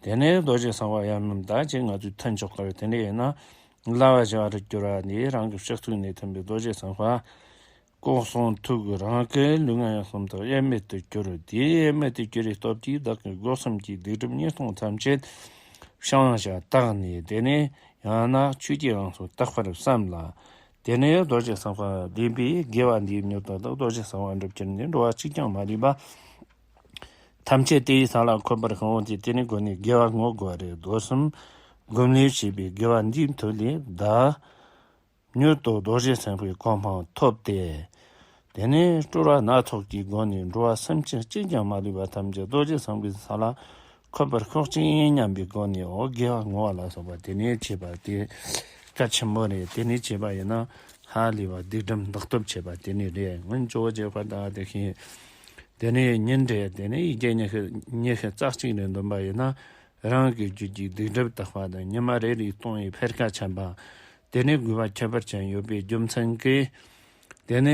དེ་ནས་རྡོ་རྗེ་སེམས་དཔའ་ཡང་མིན་བདག་ཅེས་ང་ཚོས་ཐུན་འཇོག་པར་དེ་ནས་ཡིན་ན་བསླབ་པ་བྱ་བར་གྱུར་པ་ནས། རང་གི་ཕྱག་ཐུག་ནས་ཐོན་པའི་རྡོ་རྗེ་སེམས་དཔའ་སྐུ་གསུང་ཐུགས་རང་གི་ལུས་ངག་ཡིད་གསུམ་དག་དབྱེར་མེད་དུ་གྱུར། དེའི་དབྱེར་མེད་དུ་གྱུར་པའི་སྟོབས་ཀྱིས་བདག་གི་སྒོ་གསུམ་གྱི་སྡིག་སྒྲིབ་ཉེས་ལྟུང་ཐམས་ཅད་བྱང་ཞིང་དག་ནས། དེ་ནས་ཡང་ན་ཆོས་ཀྱི་དབྱིངས་སུ་དག་པར་བསམ་ལ། དེ་ནས་རྡོ་རྗེ་སེམས་དཔའ་བདེན་པའི་དགེ་བ་འདིའི་མྱུར་དུ་བདག་རྡོ་རྗེ་སེམས་དཔའ་འགྲུབ་གྱུར་ནས། འགྲོ་བ་གཅིག་ཀྱང་མ་ལུས་པ་ཐམས་ཅད་དེ་ཡི་ས་ལ་འཁོད་པར་ཤོག་ཅེས་དེ་ནས་སྒོ་ནས་དགེ་བ་བསྔོ་དགོས་པ་རེད། མདོ་གསུམ་སྒོམ་ལས་བྱས་པའི་དགེ་བ་འདིའི་མཐུ་ལས་བདག་མྱུར་དུ་རྡོ་རྗེ་སེམས་དཔའི་གོ་འཕང་ཐོབ་སྟེ། དེ་ནས་སྤྲུལ་པ་སྣ་ཚོགས་ཀྱི་སྒོ་ནས་འགྲོ་བ་སེམས་ཅན་གཅིག་ཀྱང་མ་ལུས་པ་ཐམས་ཅད་རྡོ་རྗེ་སེམས་དཔའི་ས་ལ་འཁོད་པར་ཤོག་ཅིག་སྙམ་པའི་སྒོ་ནས། འོ་དགེ་བ་བསྔོ་བ་ལ་སོགས་པ་དེ་ནས་བྱེད་པ་དེ་གལ་ཆེན་པོ་རེད། དེ་ནས་བྱེད་པ་ཡིན་ན་ཧ་ལས་པ་སྡིག་སྒྲིབ་འདག་སྟོབས་བྱེད་པ་དེ་ནས་རེད། སྔོན་ཇོ་བོ་རྗེ་དཔལ་ལྡན་དེ་བཞིན་དེ་ནས་ཉིན་རེ་དེ་ནས་ཡི་གེ་ཉི་ཤུ་ཉི་ཤུ་རྩ་གཅིག་རེ་འདོན་པ་ཡིན་ན། རང་གི་རྒྱུད་ཀྱི་སྡིག་སྒྲིབ་དག་པ་དང་ཉི་མ་རེ་རེའི་ལྟུང་བའི་འཕེལ་ཁ་ཆེན་པ། དེ་ནས་དགོས་པ་ཁྱད་པར་ཅན་ཡོད་པའི་རྒྱུ་མཚན་གྱིས། དེ་ནས་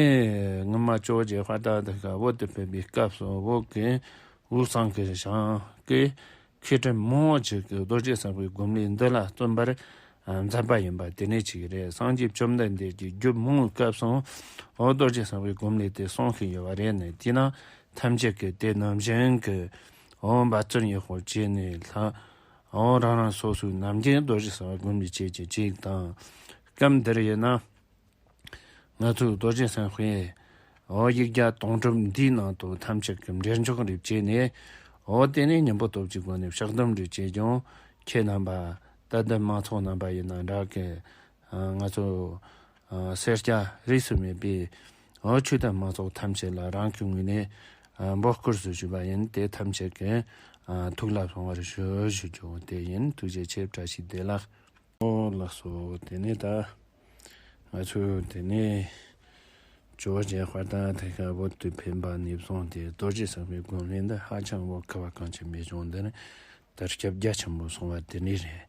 སྔོན་མ་ཇོ་བོ་རྗེ་དཔལ་ལྡན་དེ་ཀ་བོད་དུ་ཕེབས་པའི་སྐབས་སུ་བོད་ཀྱི་དབུས་གཙང་གི་ཞང་གི་མཁས་གྲུབ་མང་བོ་ཅིག་གིས་རྡོ་རྗེ་སེམས་དཔའི་སྒོམ་ལས་འདི་ལ་བརྩོན་པར་མཛད་པ་ཡིན་པ་དེ་ནས་ཅིག་རེད། སངས་རྒྱས་བཅོམ་ལྡན་འདས་ཀྱིས་རྒྱུད་མང་བོའི་སྐབས་སུ་འོ་རྡོ་རྗེ་སེམས་དཔའི་སྒོམ་ལས་དེ་གསུངས་ཤིང་ཡོད་པ་རེད་ནས། དེས་ན་ཐམས་ཅད་ཀྱིས་དེ་ནང་བཞིན་གྱི་འོ་འབད་བརྩོན་ཡག་པོ་བྱས་ནས་ལྷ་འོ་རང་རང་སོ་སོའི་ནམ་རྒྱུན་རྡོ་རྗེ་སེམས་དཔའི་སྒོམ་ལས་བྱེད་ཀྱི་ཅིག་དང་། སྐབས་འདིར་ཡིན་ན་ང་ཚོས་རྡོ་རྗེ་སེམས་དཔའི་འོ་ཡིག་བརྒྱ་དོན་གྲུབ་འདིའི་ནང་དུ་ཐམས་ཅད་ཀྱི་འགྲེལ་འཇོག་རེ་བྱས་ནས། འོ་དེ་ནས་སྙིང་པོ་སྟོབས་ཀྱི་སྒོ་ནས་བཤགས་སྡོམ་རེ་བྱས་ཀྱང་། ཁྱེད་རྣམ་པ་ད་ལྟ་མང་ཚོགས་རྣམ་པ་ཡིན་ན་འདྲ་གི། ང་ཚོ་སེར་སྐྱ་རིས་སུ་མེད་པའི་འོ་ཆོས་དད་མང་ཚོགས་ཐམས་ཅད་ལ་རང་གི་ངོས་ནས་འབོད་སྐུལ་སུ་ཞུ་བ་ཡིན། དེ་ཐམས་ཅད་ཀྱི་ཐུགས་ལ་བཟུང་བར་ཞུ་ཞུ་རྒྱུ་དེ་ཡིན། ཐུགས་རྗེ་ཆེ། བཀྲ་ཤིས་བདེ་ལེགས། ཨོ་ལགས་སོ། དེ་ནས་ད་ ང་ཚོས་དེ་ནས་ཇོ་བོ་རྗེ་དཔལ་ལྡན་ཐེག་མཆོག་བོད་དུ་ཕེབས་པ་ནས་བཟུང་སྟེ་རྡོ་རྗེ་སེམས་དཔའི་སྒོམ་རིམ་འདི་ཧ་ཅང་བོད་ཁ་བ་གངས་ཅན་པའི་ལྗོངས་འདི་ནས་དར་ཁྱབ་རྒྱ་ཆེན་པོ་སོང་བ་དེ་ནས་རེད།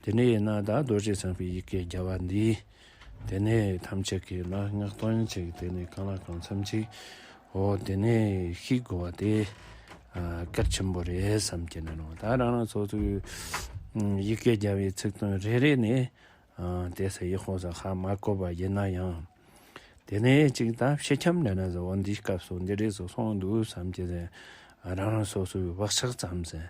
དེ་ནས་ཡིན་ན་ད་རྡོ་རྗེ་སེམས་དཔའི་ཡི་གེ་བརྒྱ་པ་འདི་དེ་ནས་ཐམས་ཅད་ཀྱིས་ལ་སྔགས་འདོན་ཅིག་དེ་ནས་གང་ལ་གང་འཚམ་ཅིག་འོ་དེ་ནས་ཤེས་དགོས་པ་དེ་ཨ་གལ་ཆེན་པོ་རེད་བསམ་གྱི་ནས་ནོ། ད་རང་རང་སོ་སོའི་ཡི་གེ་བརྒྱ་པའི་ཚིག་དོན་རེ་རེ་ནས། ཨ་དེ་ཚེ་ཡི་ཧོ་ས་ཧ་མ་གོ་བ་ཡིན་ན་ཡང་། དེ་ནས་ཅིག་ད་ཕྱི་ཁྱམས་འདྲ་ན་ཟེར་འོ་འདིའི་སྐབས་སུ་འདི་རེས་སུ་སོང་འདུག་བསམ་གྱི་ཟེར། རང་རང་སོ་སོའི་བག་ཆགས་ཙམ་ཟེར།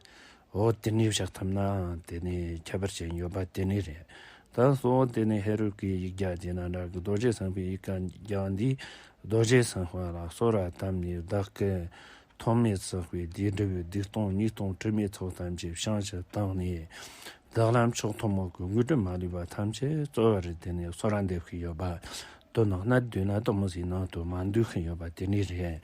འོ་དེ་ནས་བཞག་ཐུབ་ན་དེ་ནས་ཁྱད་པར་ཅན་ཡོད་པ་དེ་ནས་རེད། ད་སོ་དེ་ནས་ཧེ་རུ་ཀའི་ཡིག་བརྒྱ་དེ་ན་འདྲ་གི་རྡོ་རྗེ་སེམས་དཔའི་ཡིག་བརྒྱ་འདི་རྡོ་རྗེ་སེམས་དཔའ་ལ་གསོལ་བ་བཏབ་ནས་བདག་གི་ཐོག་མེད་བརྩེགས་པའི་བདེ་སྒྲུབ་བདེ་སྟོང་ཉིད་སྟོང་དྲི་མེད་ཚོགས་ཐམས་ཅད་བྱང་ཞིང་དག་ནས། བདག་ལ་མཆོག་ཐུན་མོང་གི་དངོས་གྲུབ་མ་ལུས་པ་ཐམས་ཅད་སྩོལ་བར་དེ་ནས་གསོལ་ར་འདེབས་ཀྱི་ཡོད་པ། དོན་ནང་ན་བསྡུས་ན་གཏུམ་མོ་ཟིག་ནང་དུ་མ་འདུས་ཀྱི་ཡོད་པ་དེ་ནི་རེད།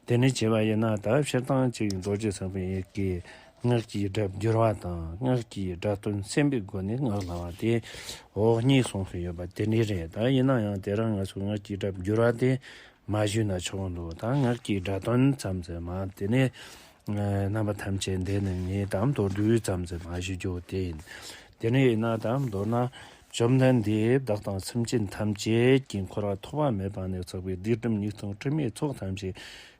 དེ་ནི་བྱས་པ་ཡིན་ན་ད་སྤྱིར་བཏང་གཅིག་རྡོ་རྗེ་སེམས་དཔའི་ཡི་གེ་སྔགས་ཀྱི་སྒྲ་བསྒྱུར་བ་དང་སྔགས་ཀྱི་སྒྲ་དོན་གསན་པའི་སྒོ་ནས་སྔགས་ལ་བ་དེ་འོ་གཉིས་གསུངས་ཀྱི་ཡོད་པ་དེ་ནི་རེད། ད་ཡིན་ན་ཡང་དེ་རིང་ང་ཚོས་སྔགས་ཀྱི་སྒྲ་བསྒྱུར་བ་དེ། མ་ཞུས་ན་ཆོག་འདུག་ད་སྔགས་ཀྱི་སྒྲ་དོན་ཙམ་ཟེར་མ་དེ་ནས་རྣམ་པ་ཐམས་ཅད་འདས་ནས་ངེས་དམ་མདོར་བསྡུས་ཙམ་ཟེར་མ་ཞུ་རྒྱུ་དེ་ཡིན། དེ་ནས་ཡིན་ན་དམ་མདོར་ན་བཅོམ་ལྡན་འདས་བདག་དང་སེམས་ཅན་ཐམས་ཅད་ཀྱི་འཁོར་བ་ཐོག་མ་མེད་པ་ནས་བརྩེགས་པའི་བདེ་སྒྲུབ་ཉིད་སྟོང་དྲི་མེད་ཚོགས་ཐམས་ཅད་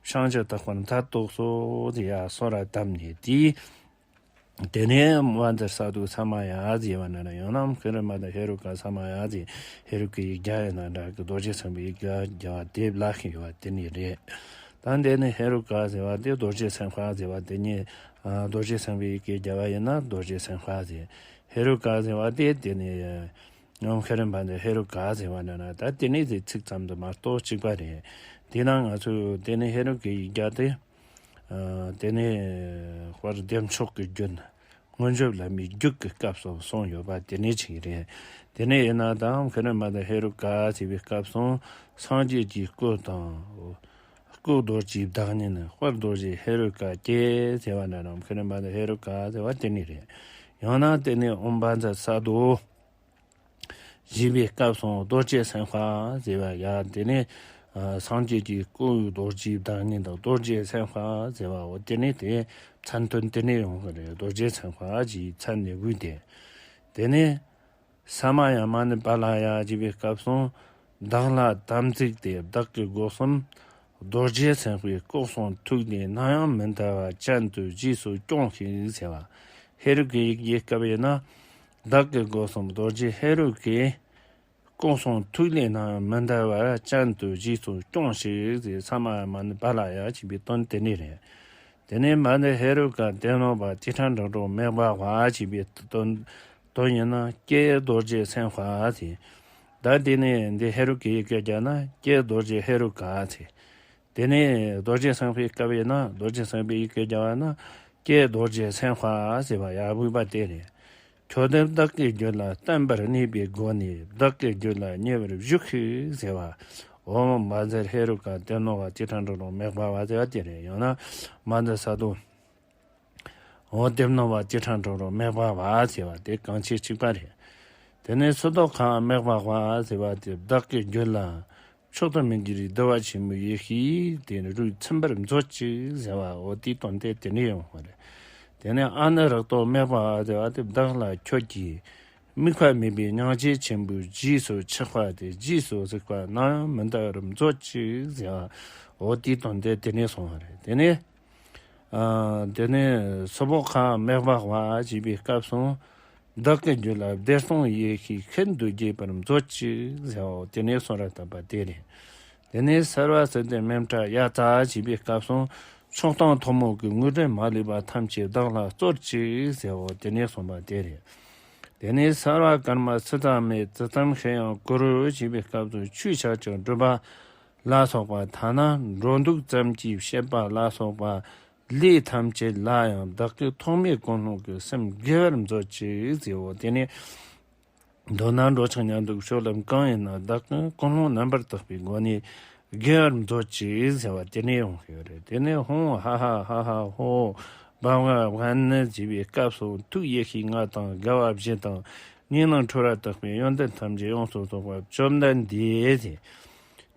བྱང་ཆུབ་རྟག་པར་མཐར་ཐུག་སོ་དེ་ཡ་གསོལ་བ་བཏབ་ནས་དེའི། དེ་ནས་མ་འདི་ས་དུ་ས་མ་ཡ་ཟེར་བ་ན་ཡང་ན་ཧེ་རུ་མ་དང་ཧེ་རུ་ཀ་ས་མ་ཡ་ཟེར་ཧེ་རུ་ཀའི་ཡིག་བརྒྱ་ཡིན་ན་འདྲ་གི་རྡོ་རྗེ་སེམས་དཔའི་ཡིག་བརྒྱ་བརྒྱ་བ་དེབ་ལ་ཤི་ཡོད་པ་དེ་ནི་རེད། ད་འདི་ནི་ཧེ་རུ་ཀ་ཟེར་བ་དེ་རྡོ་རྗེ་སེམས་དཔའ་ཟེར་བ་དེ་ནི་རྡོ་རྗེ་སེམས་དཔའི་ཡི་གེ་བརྒྱ་བ་ཡིན་ན་རྡོ་རྗེ་སེམས་དཔའ་ཟེར། ཧེ་རུ་ཀ་ཟེར་བ་དེ་དེ་ནི་ཡང་ཧེ་རུ་མ་དང་ཧེ་རུ་ཀ་ཟེར་བ་ན་ན་ད་དེ་ནི་ཟེར་ཚིག་ཙམ་དུ་མ་གཏོགས་གཅིག་པ་རེད། དེས་ན་ང་ཚོས་དེ་ནི་ཧེ་རུ་ཀའི་ཡིག་བརྒྱ་དེ། དེ་ནས་དཔལ་བདེ་མཆོག་གི་རྒྱུད་མངོན་བརྗོད་བླ་མའི་རྒྱུད་ཀྱི་སྐབས་སུ་གསུངས་ཡོད་པ་དེ་ནས་ཅིག་རེད། དེ་ནས་ཡིན་ན་དང་ཁེ་རེ་མ་དང་ཧེ་རུ་ཀ་ཟེར་བའི་སྐབས་སུ་སངས་རྒྱས་ཀྱི་སྐུ་དང་། སྐུ་རྡོ་རྗེའི་བདག་ཉིད་དཔལ་རྡོ་རྗེ་ཧེ་རུ་ཀ་སྐྱེས་ཟེར་བ་འདྲ་རམ་ཁེ་རེ་མ་དང་ཧེ་རུ་ཀ་ཟེར་བ་དེ་ནས་རེད། ཡང་ན་དེ་ནས་ཨོཾ་བཛྲ་ས་རྡོ། ཞེས་པའི་སྐབས་སུ་རྡོ་རྗེ་སེམས་དཔའ་ཟེར་བ་ཡ་དེ་ནི་སངས་རྒྱས་ཀྱི་སྐུ་རྡོ་རྗེའི་བདག་ཉིད་དང་རྡོ་རྗེ་སེམས་དཔའ་ཟེར་བའོ། དེ་ནི་དེ་མཚན་དོན་དེ་ནི་ཡོང་གི་རེད། རྡོ་རྗེ་སེམས་དཔའ་ཞེས་མཚན་ནས་བོས་ཏེ། དེ་ནི་ས་མ་ཡ་མ་ཎི་པཱ་ལ་ཡ་ཞེས་པའི་སྐབས་སུ་བདག་ལ་དམ་ཚིག་སྟེ་བདག་གི་སྒོ་གསུམ་རྡོ་རྗེ་སེམས་དཔའི་སྐུ་གསུང་ཐུགས་ལས་ནམ་ཡང་མི་འདའ་བ་ཅན་དུ་རྗེས་སུ་སྐྱོངས་ཤིག་ཟེར་བ། ཧེ་རུ་ཀའི་ཡི་གེ་སྐབས་ཡིན་ན། བདག་གི་སྒོ་གསུམ་རྡོ་རྗེ་ཧེ་རུ་ཀའི་སྐུ་གསུང་ཐུགས་ལས་ནམ་ཡང་མི་འདའ་བ་ཅན་དུ་རྗེས་སུ་སྐྱོངས་ཤིག་ཟེར་ས་མ་ཡ་མ་ཎི་པཱ་ལ་ཡ་ཞེས་པའི་དོན་དེ་ནི་རེད། དེ་ནས་མ་ཎི་ཧེ་རུ་ཀ་སྡེ་སྣོད་པ་ཏི་ཕྲན་འགྲོ་དྲུག་མེ་འབར་བ་ཞེས་པའི་དོན་དོན་ཡིན་ན་ཀྱེ་རྡོ་རྗེ་སེམས་དཔའ་ཟེར། ད་དེ་ནས་འདི་ཧེ་རུ་ཀའི་ཡི་གེ་བརྒྱ་ན་ཀྱེ་རྡོ་རྗེ་ཧེ་རུ་ཀ་ཟེར། དེ་ནས་རྡོ་རྗེ་སེམས་དཔའི་སྐབས་ཡིན་ན་རྡོ་རྗེ་སེམས་དཔའི་ཡི་གེ་བརྒྱ་བ་ན་ཀྱེ་རྡོ་རྗེ་སེམས་དཔའ་ཟེར་བ་ཡ་བུས་པ་དེ་རེད། ཁྱོད་དེ་བདག་གི་རྒྱུད་ལ་བརྟན་པར་གནས་པའི་སྒོ་ནས་བདག་གི་རྒྱུད་ལ་ཉེ་བར་བཞུགས་ཤིག་ཟེར་བ། ཨོཾ་བཛྲ་ཧེ་རུ་ཀ་སྡེ་སྣོད་པ་ཏི་ཕྲན་འགྲོ་དྲུག་མེ་འབར་བ་ཟེར་བ་དེ་རེད། ཡང་ན་མ་ཎི་ས་རྡོ། འོ་སྡེ་སྣོད་པ་ཏི་ཕྲན་འགྲོ་དྲུག་མེ་འབར་བ་ཟེར་བ་དེ་གང་ཆེ་གཅིག་པ་རེད། དེ་ནས་སུ་ཏོ་ཁ་མེ་འབར་བ་ཟེར་བ་དེ་བདག་གི་རྒྱུད་ལ་མཆོག་ཏུ་མི་འགྱུར་བའི་བདེ་བ་ཆེན་པོའི་ཡེ་ཤེས་དེ་རུས་ཚིམ་པར་མཛོད་ཅིག་ཟེར་བ། འོ་དེའི་དོན་དེ་དེ་ནས་ཡོང་བ་རེད། དེ་ནས་ཨ་ནི་རཀྟོ་མེ་འབར་བ་ཟེར་བ་དེ་བདག་ལ་ཁྱོད་ཀྱིས་དམིགས་པ་མེད་པའི་སྙིང་རྗེ་ཆེན་པོའི་རྗེས་སུ་ཆགས་པ་དེ་རྗེས་སུ་གཟིགས་པ་ནམ་ཡང་མི་འདའ་བར་མཛོད་ཅིག་ཟེར་བ། འོ་དེའི་དོན་དེ་དེ་ནས་སོང་བ་རེད། དེ་ནས། ཨ། དེ་ནས་སུ་བྷོ་ཁ་མེ་འབར་བ་ཞེས་པའི་སྐབས་སུ། བདག་གི་རྒྱུད་ལ་བདེ་སྟོང་ཡེ་ཤེས་ཤིན་ཏུ་རྒྱས་པར་མཛོད་ཅིག་ཟེར་བ། དེ་ནས་གསུང་རབ་བཏབ་པ་དེ་རེད། དེ་ནས་སརྦ་སིདྡྷི་མནྠ་ཡ་ཙཱ་ཞེས་པའི་སྐབས་སུ། མཆོག་དང་ཐུན་མོང་གི་དངོས་གྲུབ་མ་ལུས་པ་ཐམས་ཅད་བདག་ལ་སྩོལ་ཅིག་ཟེར་བ། དེ་ནས་གསུངས་པ་དེ་རེད། དེ་ནས་སརྦ་ཀརྨ་སིདྡྷ་མེ་ཙིཏྟཾ་ཧྲཱིཿ་ཡཾ་ཀུ་རུ་ཞེས་པའི་སྐབས་སུ་ཆོས་ཕྱག་རྒྱ་སྒྲུབ་པ་ལ་སོགས་པ་ཐ་ན་འགྲོ་འདུག་ཙམ་གྱིས་བྱེད་པ་ལ་སོགས་པ་ལས་ཐམས་ཅད་ལ་ཡང་བདག་གིས་ཐོག་མེད་ཀུན་སློང་གི་སེམས་དགེ་བར་མཛོད་ཅིག་ཟེར་བ། དེ་ནས་མདོར་ན་འགྲོ་འཆག་ཉལ་འདུག་སྤྱོད་ལམ་གང་ཡིན་ན་བདག་གིས་ཀུན་སློང་རྣམ་པར་དག་པའི་སྒོ་ནས་དགེ་བར་མཛོད་ཅིག་ཟེར་བ་དེ་ནས་ཡོང་གི་ཡོད་རེད། དེ་ནས་ཧཱུྃ་ཧ་ཧ་ཧ་ཧ་ཧོ་བྷ་ག་ཝཱ་ཎི་ཞེས་པའི་སྐབས་སུ་ཐུགས་ཡེ་ཤེས་ལྔ་དང་དགའ་བ་བཞི་དང་། གཉིས་སྣང་འཁྲུལ་བ་དག་པའི་ཡོན་ཏན་ཐམས་ཅད་ཡོངས་སུ་རྫོགས་པ་བཅོམ་ལྡན་འདས་ཟེར།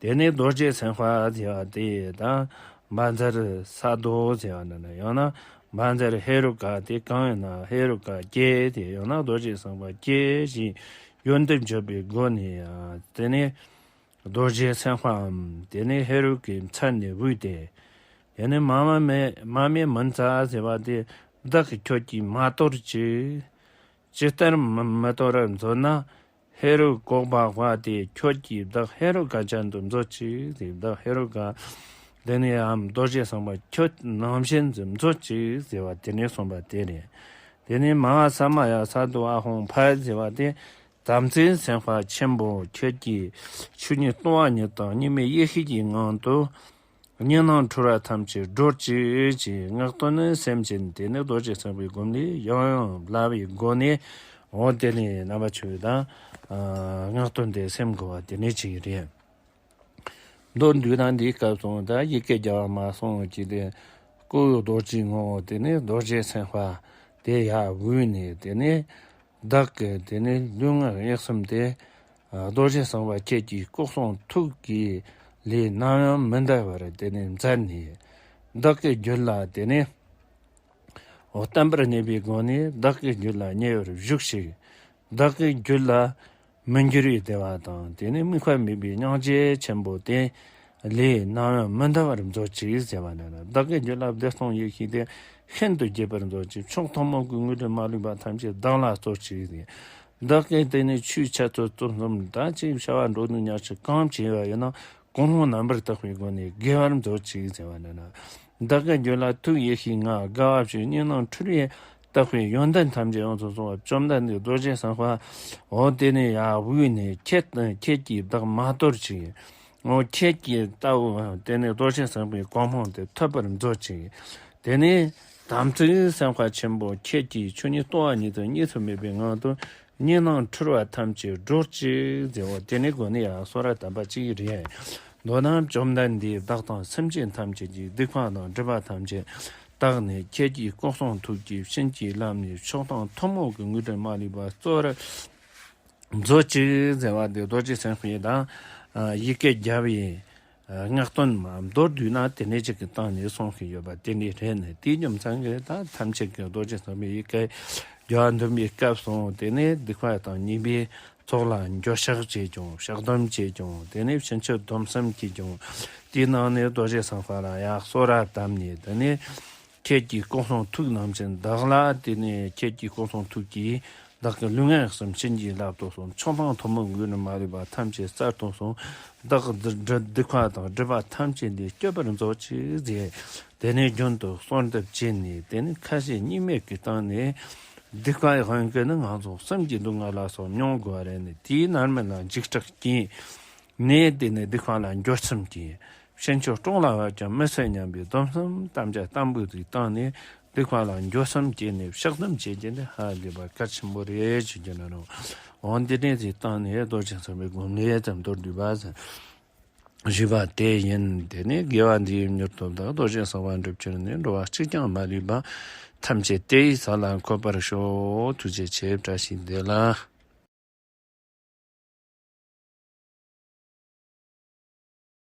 དེ་ནས་རྡོ་རྗེ་སེམས་དཔའ་ཟེར་བ་དེ་དང་། བཛྲ་ས་རྡོ་ཟེར་བ་འདི་ནི་ཡང་ན་བཛྲ་ཧེ་རུ་ཀ་དེ་གང་ཡིན་ན། ཧེ་རུ་ཀ་བརྒྱད་དེ་ཡང་ན་རྡོ་རྗེ་སེམས་དཔའ་བརྒྱད་ཞེས་ཡོན་ཏན་བརྗོད་པའི་སྒོ་ནས། དེ་ནས་རྡོ་རྗེ་སེམས་དཔའམ། དེ་ནས་ཧེ་རུ་ཀའི་མཚན་ནས་བུས་ཏེ། དེ་ནས་མ་མེ་མ་མེ་མུཉྩ་ཟེར་བ་དེ། བདག་གིས་ཁྱོད་ཀྱིས་མ་དོར་ཅིག་ཇི་ལྟར་མི་མི་དོར་བར་མཛོད་ན། ཧེ་རུ་ཀ་བཀོག་པ་དེ་ཁྱོད་ཀྱིས་བདག་ཧེ་རུ་ཀ་ཅན་དུ་མཛོད་ཅིག་ཟེར། བདག་ཧེ་རུ་ཀ་དེ་ནས་འམ་རྡོ་རྗེ་སེམས་དཔའ་ཁྱོད་ནང་བཞིན་དུ་མཛོད་ཅིག་ཟེར་བ་དེ་ནས་གསུངས་པ་དེ་རེད། དེ་ནས་མ་ཧཱ་ས་མ་ཡ་ས་རྡོ་ཨ་ཧོང་ཕཊ་ཟེར་བ་དེ། དམ་ཚིག་སེམས་དཔའ་ཆེན་པོ་ཁྱེད་ཀྱིས་ཆོས་ཉིད་སྟོང་པ་ཉིད་དང་གཉུག་མའི་ཡེ་ཤེས་ཀྱི་ངང་དུ། གཉིས་སྣང་འཁྲུལ་བ་ཐམས་ཅད་སྒྲོལ་ཅིག་ཅེས་སྔགས་བཏོན་ནས་སེམས་ཅན་དེ་ནི་རྡོ་རྗེ་སེམས་དཔའི་སྒོམ་ལས་ཡང་ཡང་བསླབ་པའི་སྒོ་ནས། འོ་དེ་ནས་རྣམ་པ་ཆོས་དང་། ཨ། སྔགས་བཏོན་ཏེ་སེམས་བསྒོམ་པ་དེ་ནས་ཅིག་རེད། མདོར་བསྡུས་ན་འདིའི་སྐབས་སུ་ད་ཡི་གེ་བརྒྱ་པ་མ་སོང་གི་དེ། སྐུ་རྡོ་རྗེའི་ངོ་བོ་དེ་ནི་རྡོ་རྗེ་སེམས་དཔའ་དེ་ཡར་བུས་ནས། དེ་ནས་བདག་གི་དེ་ནི་ལུས་ངག་ཡིད་གསུམ་དེ། རྡོ་རྗེ་སེམས་དཔའ་ཁྱེད་ཀྱི་སྐུ་གསུང་ཐུགས་ཀྱི་ལས་ནམ་ཡང་མི་འདའ་བར་དེ་ནས་མཛད་ནས། བདག་གི་རྒྱུད་ལ་དེ་ནས། འོ། བརྟན་པར་གནས་པའི་སྒོ་ནས་བདག་གི་རྒྱུད་ལ་ཉེ་བར་བཞུགས་ཤིག་བདག་གི་རྒྱུད་ལ་མི་འགྱུར་བའི་བདེ་བ་དང་། དེ་ནས་དམིགས་པ་མེད་པའི་སྙིང་རྗེ་ཆེན་པོ་དེ་ལས་ནམ་ཡང་མི་འདའ་བར་མཛོད་ཅིག་ཟེར་བ་ནི། བདག་གི་རྒྱུད་ལ་བདེ་སྟོང་ཡེ་ཤེས་དེ་ཤིན་ཏུ་རྒྱས་པར་མཛོད་ཅིག་ཕྱོགས་ཐུན་མོང་གི་དངོས་གྲུབ་མ་ལུས་པ་ཐམས་ཅད་བདག་ལ་སྩོལ་ཅིག་ཟེར། བདག་གིས་དེ་ནས་ཆོས་འཆད་རྩོད་རྩོམ་གསུམ་ད་ཅིག་བྱ་བ་འགྲོ་དོན་ཉག་གཅིག་གང་བྱས་པ་ཡིན་ན། གོང་འོག་རྣམ་པར་དག་པའི་སྒོ་ནས་དགེ་བར་མཛོད་ཅིག་ཟེར་བ་ནི། བདག་གི་རྒྱུད་ལ་ཐུགས་ཡེ་ཤེས་ལྔ། དགའ་བ་བཅུ། གཉིས་སྣང་འཁྲུལ་བས་དག་པའི་ཡོན་ཏན་ཐམས་ཅད་ཡོངས་སུ་རྫོགས་པ་བཅོམ་ལྡན་འདས་རྡོ་རྗེ་སེམས་དཔའ། འོ་དེ་ནས་ཡར་བུས་ནས། ཁྱེད་ཁྱེད་ཀྱིས་བདག་མ་དོར་ཅིག་འོ་ཁྱེད་ཀྱིས་ལྟ་བུ་དེ་ནས་རྡོ་རྗེ་སེམས་དཔའི་གོ་འཕང་དེ་ཐོབ་པར་མཛོད་ཅིག་དེ་ནས་དམ་ཚིག་སེམས་དཔའ་ཆེན་པོ་ཁྱེད་ཀྱིས་ཆོས་ཉིད་སྟོང་པ་ཉིད་དུ་གཉིས་སུ་མེད་པའི་ངང་དུ། གཉིས་སྣང་འཁྲུལ་བ་ཐམས་ཅད་སྒྲོལ་ཅིག་ཟེར་བ་དེ་ནི་སྒོ་ནས་ཡང་གསུང་རབ་དམ་པ་གཅིག་རེད། མདོར་ན་བཅོམ་ལྡན་འདས་བདག་དང་སེམས་ཅན་ཐམས་ཅད་ཀྱི་སྡིག་པ་དང་སྒྲིབ་པ་ཐམས་ཅད་དག་ནས་ཁྱེད་ཀྱི་སྐུ་གསུང་ཐུགས་ཀྱི་བྱིན་གྱིས་བརླབས་ནས་མཆོག་དང་ཐུན་མོང་གི་དངོས་གྲུབ་མ་ལུས་པ་སྩོལ་བར་མཛོད་ཅིག་ཟེར་བ་དེ་རྡོ་རྗེ་སེམས་དཔའི་དང་། ཡི་གེ་བརྒྱ་པའི་སྔགས་བཏོན་མ་མདོར་བསྡུས་ན་དེ་ནས་གཅིག་གི་སྟེང་ནས་གསུངས་ཤིག་ཡོད་པ་དེ་འདྲའི་རེད་ནས། དེའི་རྒྱུ་མཚན་གྱིས་ད་ཐམས་ཅད་ཀྱི་རྡོ་རྗེ་སེམས་དཔའི་ཡི་གེ་བརྒྱ་པ་འདོན་པའི་སྐབས་སུ། དེ་ནས་སྡིག་པ་དང་ཉེས་པའི་ཚོགས་ལ་འགྱོད་བཤགས་བྱས་ཀྱང་བཤགས་སྡོམ་བྱས་ཀྱང་། དེ་ནས་ཕྱིན་ཆད་སྡོམ་གསུམ་བྱས་ཀྱང་། དེའི་ནང་ནས་རྡོ་རྗེ་སེམས་དཔའ་ལ་ཡང་གསོལ་རས་བཏབ་ནས། དེ་ནས་ཁྱེད་ཀྱི་སྐུ་གསུང་ཐུགས་རྣམས་ཀྱིས་བདག་ལ། དེ་ནས་ཁྱེད་ཀྱི་སྐུ་གསུང་ཐུགས་ཀྱིས་བདག་གི་ལུས་ངག་ཡིད་གསུམ་བྱིན་གྱིས་བརླབ་ཏུ་སོང་། མཆོག་དང་ཐུན་མོང་དངོས་གྲུབ་མ་ལུས་པ་ཐམས་ཅད་སྩལ་ཏུ་སོང་། བདག་གི་སྡིག་པ་དང་སྒྲིབ་པ་ཐམས་ཅད་ལས་སྐྱོབ་པར་མཛོད་ཅིག་ཟེར། དེ་ནས་རྒྱུན་དུ་གསོལ་འདེབས་བྱས་ནས། དེ་ནས་ཁ་ཞེ་གཉིས་མེད་ཀྱི་སྟེང་ནས། སྡིག་པའི་དབང་གིས་ནི་ང་ཚོ་སེམས་ཀྱི་སྡུག་བསྔལ་ལ་སོགས་མྱོང་དགོས་པ་རེད་ནས། དེའི་མནར་མེད་ལ་འཇིགས་སྐྲག་སྐྱེས་ནས། དེ་ནས་སྡིག་པ་ལ་འགྱོད་སེམས་སྐྱེས། ཕྱིན་ཆད་སྲོག་ལ་བབ་ཀྱང་མི་གསོད་སྙམ་པའི་སྡོམ་གསུམ་དམ་བཅའ་བརྟན་པོ་ཞིག་བཏང་ནས། སྡིག་པ་ལ་འགྱོད་སེམས་སྐྱེས་ནས་བཤགས་སྡོམ་བྱེད་རྒྱུ་འདི་ཧ་ལས་པ་གལ་ཆེན་པོ་རེད་ཅེས་བརྗོད་ན་རུང་། འོ་འདི་འདྲ་ཞིག་བཏང་ནས་རྡོ་རྗེ་སེམས་དཔའི་སྒོམ་ལས་ཙམ་མདོར་བསྡུས་པ་ཞུས་པ་དེ་ཡིན། དེ་ནས་དགེ་བ་འདི་ཡིས་མྱུར་དུ་བདག་རྡོ་རྗེ་སེམས་དཔའ་འགྲུབ་གྱུར་ནས། འགྲོ་བ་གཅིག་ཀྱང་མ་ལུས་པ། ཐམས་ཅད་དེ་ཡི་ས་ལ་འཁོད་པར་ཤོག་ཐུགས་རྗེ་ཆེ། བཀྲ་ཤིས་བདེ་ལེགས།